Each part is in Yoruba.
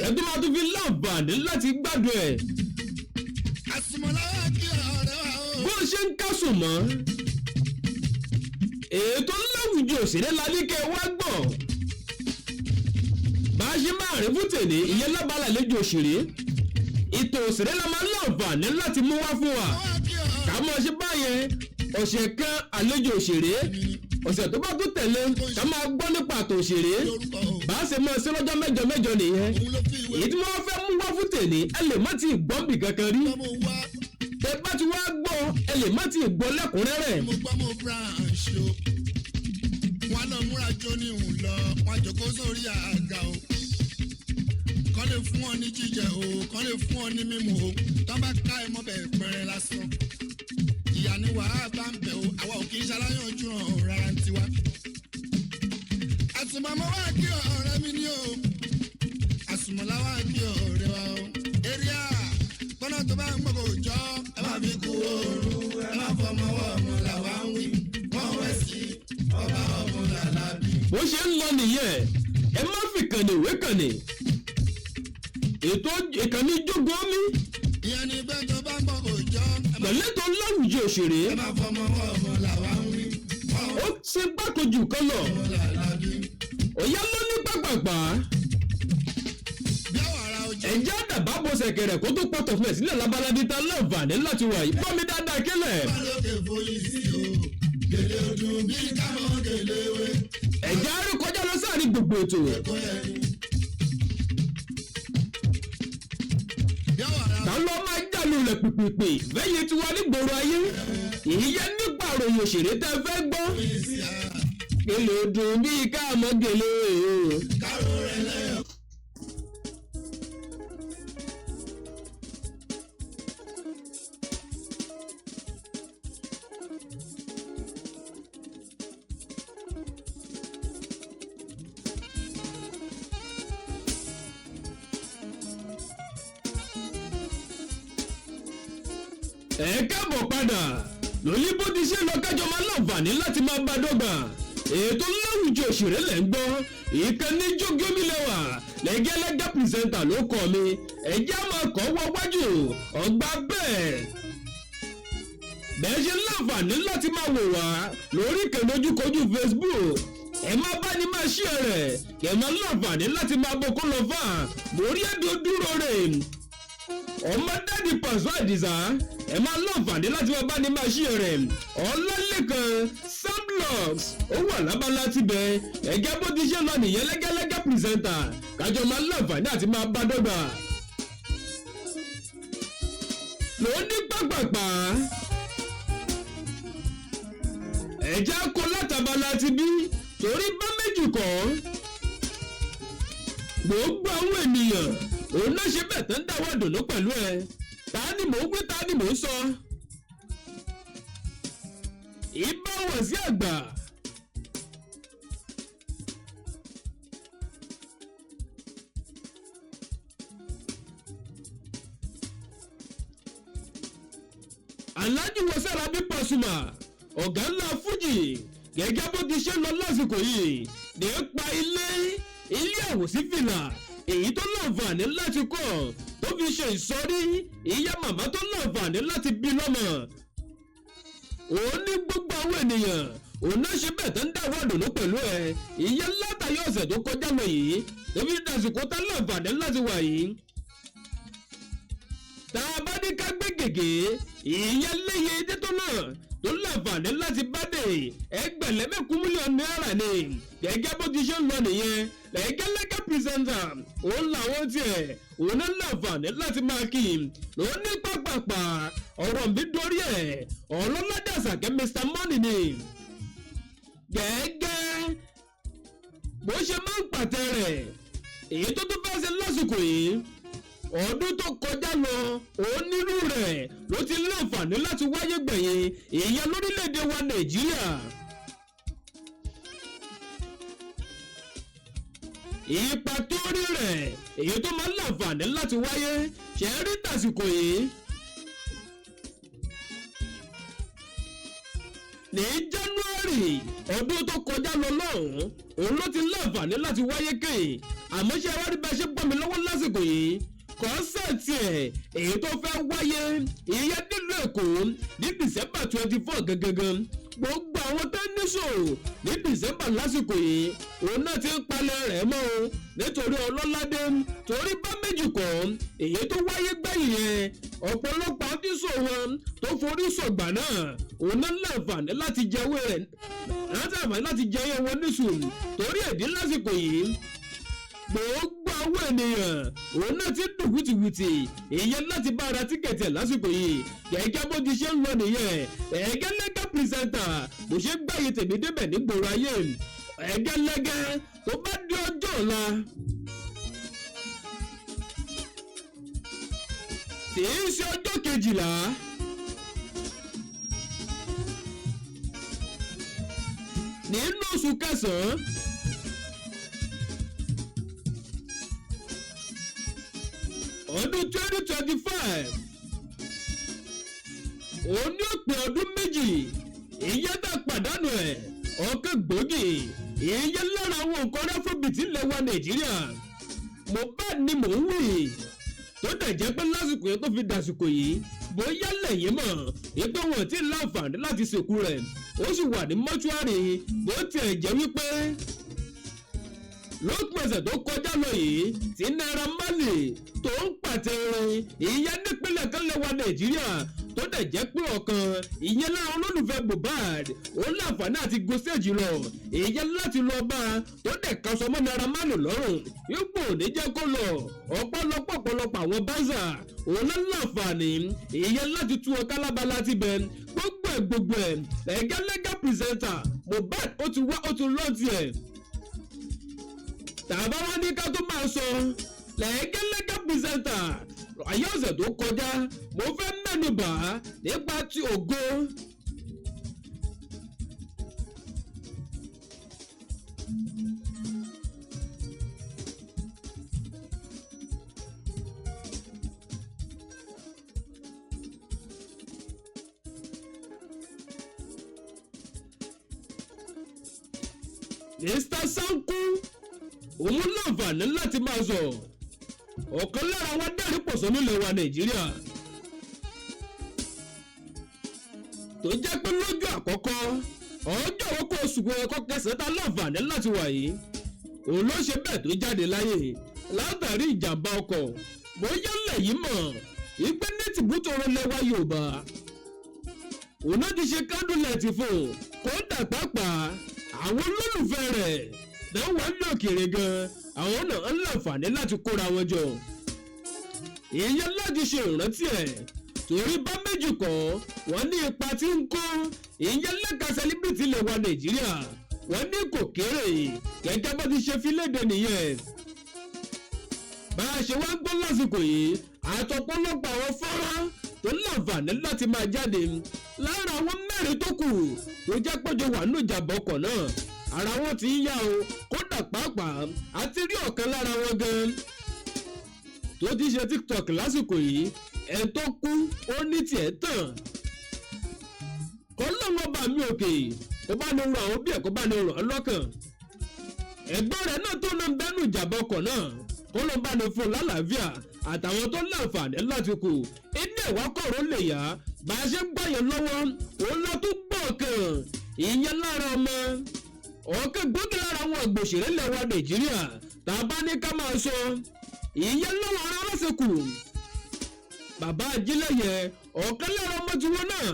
Ẹ tó máa tún fi láǹfààní láti gbádùn ẹ̀. Àsùnmọ̀láwá kí ọ̀rẹ́ wa o. Bó ṣe ń kásùn mọ́ ètò láwùjọ òṣèré la ní kẹ́ ẹ wá gbọ́. Bá a ṣe máa rí fún tèmi, ìyẹn lábala àlejò òṣèré, ètò òṣèré la máa ń láǹfààní láti mú wá fún wa. Wá kí ọ̀rẹ́ Ká mọ̀ ṣe báyẹn, ọ̀sẹ̀ kan àlejò òṣèré, ọ̀sẹ̀ tó bá tún tẹ̀lé ká máa gbọ́ nípa àtò òṣèré. lórúkọ o. Bá a ṣe máa ṣe lọ́jọ́ mẹ́jọ mẹ́jọ nìyẹn. Òun ló fi ìwé Èyí tí wọ́n fẹ́ mú wá fún tèmi, ẹ lè má ti gbọ́ bì kankan rí. gbọ́ mo wá. Tẹ bá ti wá gbọ́, ẹ lè má ti gbọ́ lẹ́kùnrẹ́rẹ́. Mo gbọ́ mo branch o. Wọn lọ múra jó ní ìhùn lọ, wọn jókòó sórí àga o. Kọ́ lè fún ọ ní jíjẹ o, kọ́ lè fún ọ ní mímu o. Tọ́ bá ká ẹ mọ́bẹ̀ pẹ́rẹ́ lásán. Ìyá ni wàá bá ń bẹ̀ o, àwa ò kì í ṣaláyànjú hàn rárá ń tiwa. Àsùnmọ̀mọ́ wá kí ọ̀rẹ́ mi ní o. Àsùnmọ̀lá wá kí ọ̀rẹ́ wa o. Èrìà tọ́nà tó bá ń gbọ́ kò jọ. Ẹ má fi kú ooru, ẹ má fọmọ ọwọ́ ọmọ làwa ń wí. Wọ́n wẹ̀ sí ọba ọmọ làlábí. Bó ṣe ń lọ nìyẹn, ẹ má fi kànnì ìwé kànnì ètò ìkànnì jógun omi. Ìyẹn ni pé tó bá ń gbọ́ kò jọ. Ẹ má Pẹ̀lú ètò láwùjọ òṣèré. Ẹ má fọmọ ọwọ́ ọmọ làwa ń wí. Wọ́n Ó ṣe gbákojú kan lọ. ọmọ làlábí. Òyà ló ní pápápá. Bí àwọn ará ojú. Ẹ̀jẹ̀ àdàbà bo ṣẹ̀kẹ̀rẹ̀ kó tó pọ̀tọ̀ fún ẹ̀ sílẹ̀ labalábí tá láǹfààní láti wà yìí. Gbọ́ mi dáadáa kílẹ̀. Bá lókè foyín sí o. Gèlè ọdún bí kámọ́ gèlè wé. Ẹ̀jẹ̀ àárín kọjá lọ sáàrin gbogbo ètò. Ẹ̀kọ́ ẹni. Bí àwọn ará Ta ló máa jàlù rẹ̀ pìpìpì fẹ́yìn tiwa nígboro ayé, ìyẹn nípa àròyìn òṣèré tẹ́ fẹ́ gbọ́. foyín sí a. Gèlè dùn bíi káàmọ́ gèlè o. Káró rẹ̀ lẹ́yọ̀. Ẹ káàbọ̀ padà lóní bó ti ṣe lọ, kájọ máa láǹfààní láti máa bá dọ́gba. Ètò láwùjọ òṣèré lẹ̀ ń gbọ́, ìkànnì jógómìlẹ́wà, lẹ́gẹ́lẹ́gẹ́ presenter ló kọ́ mi. Ẹ̀jẹ̀ á máa kọ́ wọ wájú ọgbà bẹ́ẹ̀. Bẹ́ẹ̀ ṣe láǹfààní láti máa wò wá lórí ìkànnì ojúkojú Facebook, ẹ máa bá ní máa ṣí rẹ̀ kẹ̀ máa láǹfààní láti máa bọ́ kó lọ fà mórí ẹ̀dùn dúró rẹ̀. Ọmọ dáàdi Pàṣọ Àdìsá, ẹ máa láǹfààní láti máa bá ní máa ṣí rẹ̀. Ọlálẹ́kan Samblocks ó wà lábala tibẹ̀. Ẹ̀gẹ́ bó ti ṣe lọ nìyẹn, lẹ́gẹ́lẹ́gẹ́ presenter, kájọ máa láǹfààní àti máa bá dọ́gba lòún ní gbàgbàgbà. Ẹ̀já kó látàbala ti bí torí bá méjì kọ́, gbogbo àwọn ènìyàn òun náà ṣe bẹ́ẹ̀ tán dáwọ́ dùnú pẹ̀lú ẹ. Ta ni mò ń wí? Ta ni mò ń sọ? Ìbáwọ̀ sí àgbà. Alhaji Wasarabi Pasuma, ọ̀gá ńlá Fújì, gẹ́gẹ́ bó ti ṣe lọ lásìkò yìí nípa ilé àwòsí fìlà èyí tó láǹfààní láti kọ́, tó fi ṣe ìsọrí ìyá màmá tó láǹfààní láti bí lọ́mọ. Òun ní gbogbo àwọn ènìyàn òun náà ṣe bẹ́ẹ̀ tó ń dáwọ́ àdùnnú pẹ̀lú ẹ̀, ìyẹn látàrí ọ̀sẹ̀ tó kọjá lọ yìí tó fi dàsìkò tá láǹfààní láti wà yìí. Tá a bá ní ká gbé gègé, ìyẹn léye dé tó náà tó láǹfààní láti bá dé ẹgbẹ̀lẹ́mẹ̀kún mílíọ̀nù náírà ni. Gẹ́gẹ́ bó ti ṣe ń lọ nìyẹn, lẹ́gẹ́lẹ́gẹ́ presenter òun làwọn tiẹ̀ òun náà láǹfààní láti máa kí i lòun ní pápápá. Ọ̀rọ̀ mi dórí ẹ̀, ọlọ́ládé àṣàkẹ́ Mr Money ni. Gẹ́gẹ́ bó ṣe máa ń pàtẹ rẹ̀, èyí tó tún fẹ́ ṣe lásìkò yìí, ọdún tó kọjá lọ onírú rẹ̀ ló ti láǹfààní láti wáyé gbẹ̀yìn, ìyẹn lórílẹ̀‐èdè wa Nàìjíríà. Ipa tó rí rẹ̀ èyí tó máa ń láǹfààní láti wáyé ṣe é rí tàsìkò yìí. Ní January February ọdún tó kọjá lọ lọ́hùn-ún òun ló ti láǹfààní láti wáyé kẹ́yìn. Àmọ́ ṣé wá rí bá ṣe gbọ́ mi lọ́wọ́ lásìkò yìí, concert ẹ̀ èyí tó fẹ́ wáyé ìyẹn nílùú Èkó ní December 24 gangan, gbogbo àwọn tó ní ṣòro ní December lásìkò yìí, òun náà ti ń palẹ̀ rẹ̀ mọ́ o, nítorí Ọlọ́ládé, torí bá méjì kọ́, èyí tó wáyé gbẹ̀yìn yẹn, ọ̀pọ̀lọpọ̀ àdísò wọn tó forí sọ̀gbà náà, òun náà láǹfààní láti jẹ́wé rẹ̀, láti àǹfààní láti jẹ́wé wọn níṣù. Torí èdè lásìkò yìí, gbogbo àwọn ènìyàn òun náà ti dùn wìtìwìtì ìyẹn láti bá ara ticket ẹ̀ lásìkò yìí. Gẹ́gẹ́ bó ti ṣe ń lọ nìyẹn. Ẹ̀gẹ́lẹ́gẹ́ presenter kò ṣe gbáyé tèmi débẹ̀ nígboro ayé ẹ̀gẹ́lẹ́gẹ́. Tó bá di ọjọ́ ọ̀la, tí í ṣe ọjọ́ 12 nínú oṣù kẹsàn-án, ọdún 2025, òun ní òpin ọdún 2 ìyẹn tá a pàdánù ẹ̀, ọ̀kan gbòógì ìyẹn lára àwọn nǹkan Afrobeat ilẹ̀ wa Nàìjíríà, Mohbad ni mò ń wí, tó dẹ̀ jẹ́ pé lásìkò yẹn tó fi dàsìkò yìí, bóyá lẹ́yìn mọ̀ wípé wọn ti láǹfààní láti sìnkú rẹ̀, ó sì wà ní mọ́ṣúárì. Bó tiẹ̀ jẹ́ wípé lópin ọ̀sẹ̀ tó kọjá lọ yìí tí Naira Marley tó ń pàtẹ orin ìyẹn nípínlẹ̀ kan lẹ́wà Nàìjíríà, tó dẹ̀ jẹ́ pé ọ̀kan ìyẹn lára olólùfẹ́ Mohbad ó láǹfààní àti gun stage lọ ìyẹn láti lọ bá a, tó dẹ̀ kaṣọ mọ́ Naira Marley lọ́rùn ipò ní jẹ́ kó lọ. Ọ̀pọ̀lọpọ̀ ọ̀pọ̀lọpọ̀ àwọn báṣà òun ló láǹfààní ìyẹn láti tú ọ kálábala ti bẹ gbogbo ẹ̀ gbogbo ẹ̀. Ẹ̀gẹ́lẹ́gẹ́ presenter Mohbad ó ti wá, ó ti lọ́ tiẹ̀. Tàbá wá ní ká tó máa sọ lẹ́gẹ́lẹ́gẹ́ presenter, ayé ọ̀sẹ̀ tó kọjá mo fẹ́ mẹ́nu bà á nípa ti ògo Mr. Sanku. Òun láǹfààní láti máa sọ ọ̀kan lára àwọn adẹ́rìn-pọ̀ṣọ́ nílẹ̀ wa Nàìjíríà, tó jẹ́ pé lọ́jọ́ àkọ́kọ́ ọjọ́ àkọ́kọ́ oṣù ẹ̀kọ́ kẹsàn-án tá láǹfààní láti wà yìí, òun ló ṣe bẹ́ẹ̀ tó jáde láyé látàrí ìjàmbá ọkọ̀. Bóyá lẹ́yìn mọ̀ ìgbẹ́ ní tìbútòrò lẹ́wà Yorùbá, òun náà ti ṣe candlelight fún un. Kódà pàápàá àwọn olólùfẹ́ rẹ̀ náà wà ní òkèèrè gan, àwọn náà ń láǹfààní láti kóra wọn jọ ìyẹn láti ṣe ìrántí ẹ̀, torí bá méjì kọ́, wọ́n ní ipa tí ń kó ìyẹn lẹ́ka celebrity ilẹ̀ wa Nàìjíríà, wọ́n ní kò kéré, gẹ́gẹ́ bó ti ṣe fi léde nìyẹn. Bá a ṣe wá ń gbọ́ lásìkò yìí, àtọ̀pọ̀lọpọ̀ àwọn fọ́nrán tó láǹfààní láti máa jáde lára àwọn mẹ́rin tó kù tó jẹ́ pẹ́jọ wà nínú ìjàmbá ọkọ̀ náà, ara wọn ti ń yá o. Kódà pàápàá àti rí ọ̀kan lára wọn gan tó ti ṣe TikTok lásìkò yìí. Ẹ̀ tó kú ó ní tiẹ̀ tàn kọ́ lọ́wọ́ bá mi òkè kó bá ní rọ àwọn bí ẹ̀, kó bá ní rọ̀ ọ́ lọ́kàn. Ẹ̀gbọ́n rẹ̀ náà tó náà ń bẹ́nu ìjàmbá ọkọ̀ náà, kó ló ń bá ní fún un lálàáfíà àtàwọn tó láǹfààní láti kù inú ẹ̀wá kọ̀rọ̀ lè yá. Bá a ṣe ń gbọ́ yẹn lọ́wọ́, òun lọ tún gbọ́ ọ̀kan ìyẹn lára ọmọ ọ̀kan gbòógì lára àwọn ògbòṣèré ilẹ̀ wa Nàìjíríà, tá a bá ní ká máa sọ ìyẹn lọ́wọ́ ara lásìkò bàbá Ajílẹ̀yẹ, ọ̀kan lára ọmọ tiwọn náà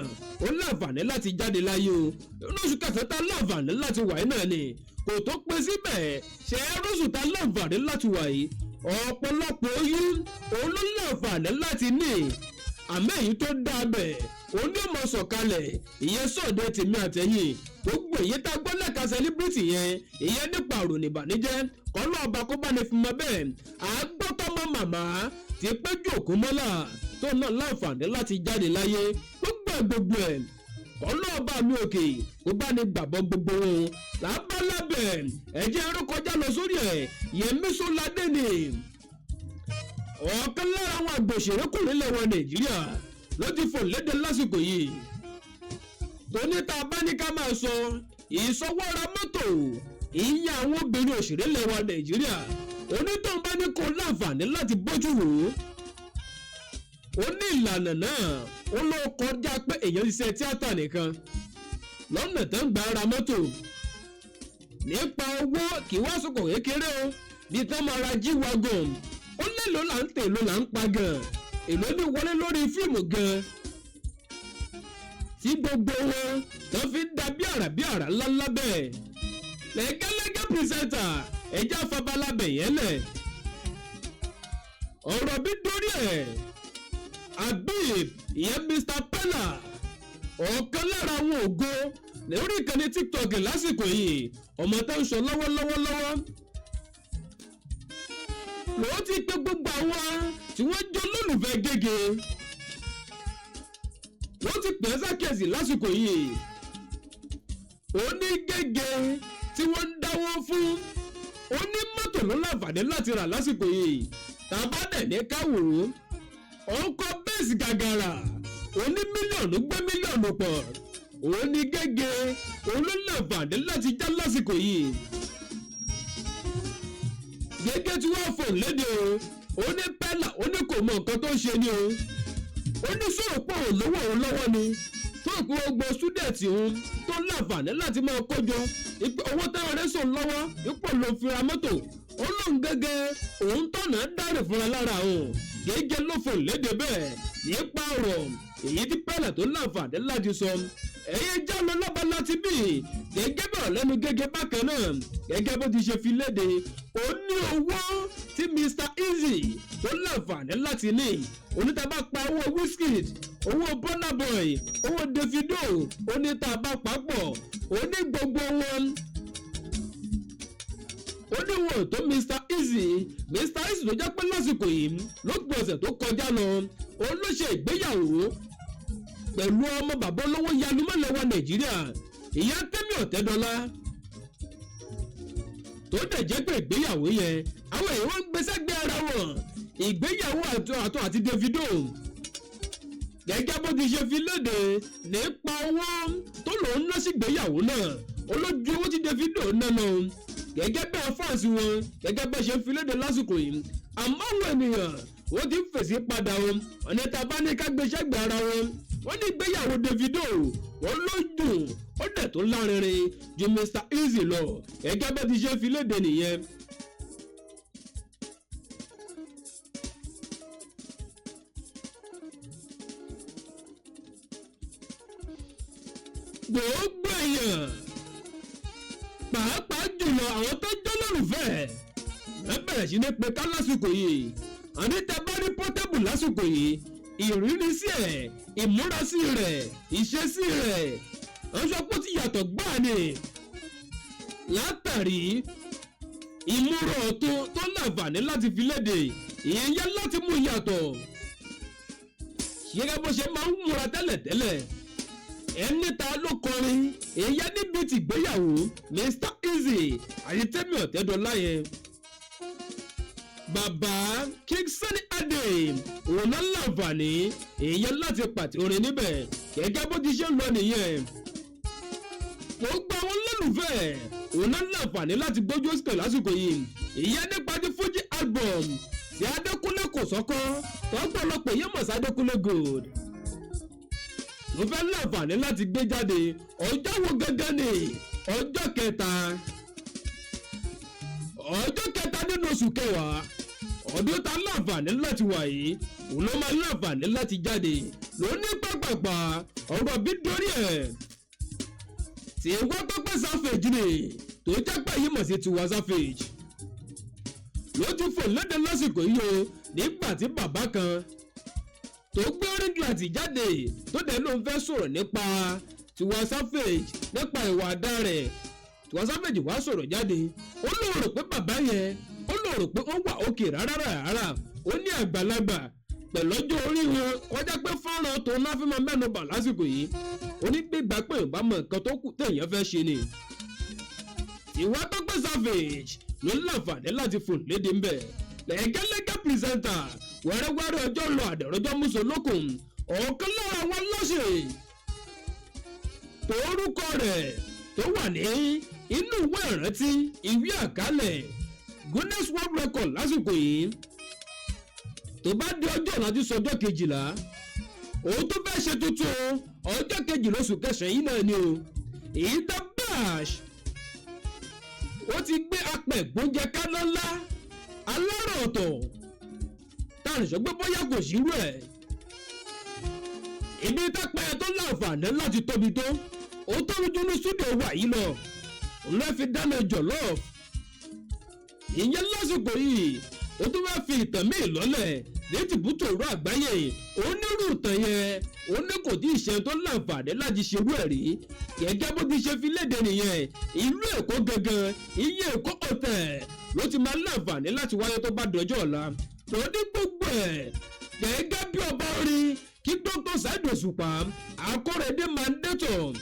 ó láǹfààní láti jáde láyé o lóṣù kẹsàn-án tá láǹfààní láti wà yìí náà ni. Kò tó pé síbẹ̀ ṣe é rọ́ṣù tá láǹfààní láti wà yìí, ọ̀pọ̀lọpọ̀ oyún òun ló láǹfààní láti ní, àmọ́ èyí tó dáa bẹ̀ òun ní ọmọ sọ̀kalẹ̀ ìyẹn sọ̀dẹ̀ tèmi àtẹ̀yìn. Gbogbo èyí tá a gbọ́ lẹ́ka celebrity yẹn ìyẹn nípa àròyìn ìbànújẹ́, kọ́lọ́ ọba kó bá ní fi mọ bẹ́ẹ̀. Àgbọ́tọ́mọ màmá ti péjú òkú mọ́lá tó náà láǹfààní láti jáde láyé. Gbogbo ẹ̀ gbogbo ẹ̀, kọ́lọ́ ọba mi òkè kó bá ní gbàgbọ́ gbogbo wọn lábálábẹ̀. Ẹ̀jẹ̀ ẹ̀rọ kọjá lọ sórí ẹ̀. Yẹmí Sọládé ni ọ̀kan lára àwọn àgbòṣèrékùnrin lẹ́wọ̀n Nàìjíríà ló ti fò léde lásìkò yìí, tó ní tá a bá ní ká máa sọ Ìsọwọ́ra mọ́tò ìyẹn àwọn obìnrin òṣèré lẹ́wà Nàìjíríà, onítọ̀hún bá ní kó láǹfààní láti bójú wò ó. Ó ní ìlànà náà, ó ló kọjá pé èèyàn ṣiṣẹ́ tíátà nìkan lọ́nà tó ń gba ara mọ́tò nípa owó kì í wá sọkò kékeré o, bí tán máa ra G-Wagon. Ó lélo là ń tè, èlò là ń pa gan, èlò ní wọlé lórí fíìmù gan, tí gbogbo wọn tó fi ń da bí àrà bí àrà ńláńlá bẹ́ẹ̀. Lẹ́gẹ́lẹ́gẹ́ presenter, ẹja fabalábẹ̀ yẹn lẹ̀. Ọ̀rọ̀ bí dórí ẹ̀, Habib, ìyẹn Mr Pella, ọ̀kan lára àwọn ògo lórí ìkànnì TikTok lásìkò yìí, ọmọ tó ń sọ lọ́wọ́lọ́wọ́ lọ́wọ́ lòó ti pé gbogbo àwọn tí wọ́n jọ lólùfẹ́ Gègé, wọ́n ti pè é sákèsì lásìkò yìí. Ó ní Gègé tí wọ́n ń dáwọ́ fún, ó ní mọ́tò ló láǹfààní láti rà lásìkò yìí. Tàbá dẹ̀ ní káwòrán, ó ń kọ́ bẹ́ẹ̀sì gàgàrà, ó ní mílíọ̀nù gbé mílíọ̀nù pọ̀. Òun ní Gègé, òun ló láǹfààní láti já lásìkò yìí. Gègé tí wọ́n fò léde o, ó ní Pẹ́lá, ó ní kò mọ nǹkan tó ń ṣe ni o. Ó ní sọ̀rọ̀ pé òun lówó òun lọ́wọ́ ni tó kó gbogbo student òun tó láǹfààní láti máa kójọ owó táwọn rẹ̀ sùn lọ́wọ́ ipò ló fi ra mọ́tò. Ó lóun gẹ́gẹ́ òun tọ̀nà dárè fúnra lára òun. Gègé ló fò léde bẹ́ẹ̀ nípa ọ̀rọ̀ èyí tí Pẹ́lá tó láǹfààní láti sọ. Ẹ̀yẹ já lọ lábala ti bí gẹ́gẹ́ bọ̀rọ̀ lẹ́nu gẹ́gẹ́ bákan náà, gẹ́gẹ́ bó ti ṣe fi léde, ó ní owó tí Mr Easy tó láǹfààní láti ní, onítàbá pa owó Wizkid, owó Burna Boy, owó Davido, onítàbá papọ̀, ó ní gbogbo wọn, ó ní wọn ò tó Mr Easy. Mr Easy tó jẹ́ pé lásìkò yìí, lópin ọ̀sẹ̀ tó kọjá lọ, òun ló ṣe ìgbéyàwó pẹ̀lú ọmọ bàbá olówó yanumọ́lẹ̀ wa Nàìjíríà, ìyá Tẹ́mi Ọ̀tẹ́dọ́lá, tó dẹ̀ jẹ́ pé ìgbéyàwó yẹn, àwọn èèyàn wọn ń gbé sẹ́gbẹ́ ara wọn, ìgbéyàwó àtọ̀ àti Davido. Gẹ́gẹ́ bó ti ṣe fi léde nípa owó tó lòún ná sí ìgbéyàwó náà, olójú owó tí Davido ná lọ, gẹ́gẹ́ bẹ́ẹ̀ fáǹsì wọn, gẹ́gẹ́ bẹ́ẹ̀ ṣe fi léde lásìkò yìí. Àmọ́ àwọn ènìyàn wọ́n ti ń fèsì padà o. Ọ̀nà tá a bá ní ká gbé sẹ́gbẹ̀ẹ́ ara wọn, wọ́n ní ìgbéyàwó Davido, wọ́n ló dùn, ó dẹ̀ tó lárinrin ju Mr Easy lọ, gẹ́gẹ́ bẹ́ẹ̀ ti ṣe fi léde nìyẹn. Gbogbo èèyàn, pàápàá jùlọ àwọn tó jẹ́ lólùfẹ́ ẹ, bẹ̀rẹ̀ sí ní pé ká lásìkò yìí, àní tẹ bá rí Portable lásìkò yìí, ìrírísí ẹ̀, ìmúrasí rẹ̀, ìṣesí rẹ̀, wọ́n sọ pé ó ti yàtọ̀ gbáà ni látàrí ìmúra ọ̀tun tó láǹfààní láti fi léde, ìyẹn yẹ láti mú yàtọ̀ ṣíṣe bó ṣe máa ń múra tẹ́lẹ̀tẹ́lẹ̀. Ẹni ta ló kọrin èyí níbi tìgbéyàwó Mr Easy àti Tẹ́mi Ọ̀tẹ́dọ́lá yẹn, bàbá King Sunny Adé, òun náà láǹfààní èèyàn láti pàtẹ orin níbẹ̀. Gẹ́gẹ́ bó ti ṣe ń lọ nìyẹn, gbogbo àwọn olólùfẹ́, òun náà láǹfààní láti gbójú sókè lásìkò yìí, ìyẹn nípa ti Fuji album tí Adékúnlé Kòsọ́kọ́, tọ́pọ̀lọpọ̀ èèyàn mọ̀ sí Adékúnlé Gold, ló fẹ́ láǹfààní láti gbé jáde. Ọjọ́ wo gangan ni? Ọjọ́ 3, ọjọ́ 3 nínú oṣù kẹwàá ọdún tá láǹfààní láti wà yìí, òun ló máa láǹfààní láti jáde lóní pápápá. Ọ̀rọ̀ bí dórí ẹ̀, tí wọ́n pẹ́pẹ́ Savage ni, tó jẹ́ pé yìí mọ̀ sí Tiwa Savage, ló ti fò léde lásìkò yìí o, nígbà tí bàbá kan tó gbé ring light jáde, tó dẹ̀ ló ń fẹ́ sọ̀rọ̀ nípa Tiwa Savage, nípa ìwà àdá rẹ̀. Tiwa Savage wá sọ̀rọ̀ jáde, ó lóun rò pé bàbá yẹn, ó lóun rò pé wọ́n wà òkè rárá rárá. Ó ní àgbàlagbà pẹ̀lú ọjọ́ orí wọn kọjá pé fọ́nrán tó ná fi máa mẹ́nu bà lásìkò yìí, onígbègbà pé ìbá mọ nǹkan tó kù téèyàn fẹ́ ṣe ni. Tiwa Tọ́pẹ́ Savage ló ń láǹfààní láti fò léde ń bẹ̀. Lẹ́gẹ́lẹ́gẹ́ presenter, wẹ́rẹ́wẹ́rẹ́ ọjọ́ lọ, àdẹ̀rọ́jọ́ mùsùlùkùn. Ọ̀kan lára àwọn lọ́sẹ̀ torúkọ rẹ̀ Tó wà ní inú ìwé ìrántí, ìwé àkálẹ̀ Guinness World Record lásìkò yìí. Tó bá di ọjọ́ ọ̀la tí sọjọ́ 12, òun tó fẹ́ ṣe tuntun, ọjọ́ 12 oṣù kẹsàn-án yìí náà ni o. Ìdá Bash, ó ti gbé apẹ̀ gbóúnjẹ kaná ńlá alárò ọ̀tọ̀ tá a lè sọ pé bóyá kò sírú ẹ̀. Ibi tápẹ́ tó láǹfààní láti tóbi tó, ó tóbi jù ní studio wà yìí lọ, òun ló fi dáná jollof ìyẹn lásìkò yìí. Ó tún wá fi ìtàn míì lọ́lẹ̀ ní tìbútòrò àgbáyé. Onírú ìtàn yẹn, ó ní kò tí ì ṣe tó láǹfààní láti ṣerú ẹ̀ rí. Gẹ́gẹ́ bó ti ṣe fi léde nìyẹn, ìlú Èkó gangan, iye Èkó Hotel ló ti máa láǹfààní láti wáyé tó bá dọjọ́ ọ̀la. Tó ní gbogbo ẹ̀ gẹ́gẹ́ bí ọba orin kí Dr. Saheed Òṣùpá Akọ́rẹ́dé Mandator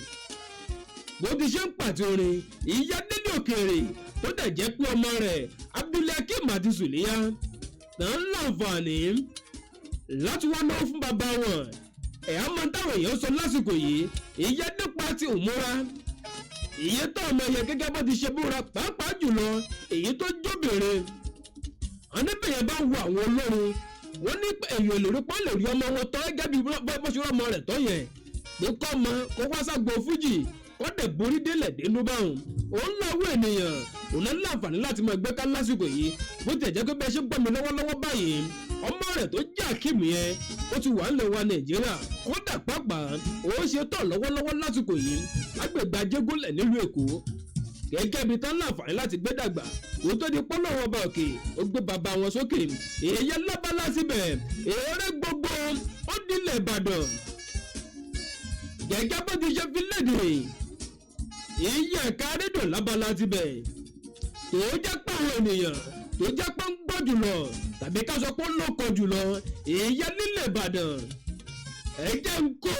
bó ti ṣe ń pàtẹ orin ìyá dédé òkèèrè, tó dẹ̀ jẹ́ pé ọmọ rẹ̀ Abdulhakeem àti Suliya náà ń láǹfààní láti wá náwó fún bàbá wọn. Ẹ̀ á máa táwọn èèyàn sọ lásìkò yìí, ìyẹn nípa ti òmúra, ìyẹn tó ọmọ yẹn gẹ́gẹ́ bó ti ṣe búra, pàápàá jùlọ èyí tó jóbìnrin. Oníbẹ̀yẹn bá wo àwọn olórin, wọ́n ní èèyàn lè rí pọ́n lè rí ọmọ wọn tọ́ gẹ́gẹ́ bí bó ṣe rí ọmọ rẹ̀ tọ́ yẹn, pé kọ́ ọmọ kó wá ságbo fújì, kó dẹ̀ borí délẹ̀ dénú báwọn. Òun láwọ ènìyàn, òun náà láǹfààní láti máa gbé ká lásìkò yìí. Bó tiẹ̀ jẹ́ pé bẹ́ẹ̀ ṣe gbọ́ mi lọ́wọ́lọ́wọ́ báyìí, ọmọ rẹ̀ tó jẹ́ Akeem yẹn, ó ti wà nílẹ̀ wa Nàìjíríà. Kódà pàápàá, òun ṣe tọ̀ lọ́wọ́lọ́wọ́ lásìkò yìí lágbègbè Ajégúnlẹ̀ nílùú Èkó, gẹ́gẹ́ bí tán láǹfààní láti gbé dàgbà kó tó di pọ́lọ́wọ́ ọba òkè ó gbé bàbá wọn sókè. Èyí lábala síbẹ̀, èrè gbogbo ó dilẹ̀ Ìbàdàn gẹ́gẹ́ bó ti ṣe fi léde. Ìyẹn ẹ̀ka rédíò lábala síbẹ̀ tó jẹ́ pé àwọn ènìyàn tó jẹ́ pé ń gbọ́ jùlọ, tàbí ká sọ pé ó lóko jùlọ, ìyẹn nílẹ̀ Ìbàdàn. Ẹ jẹ́ ń kó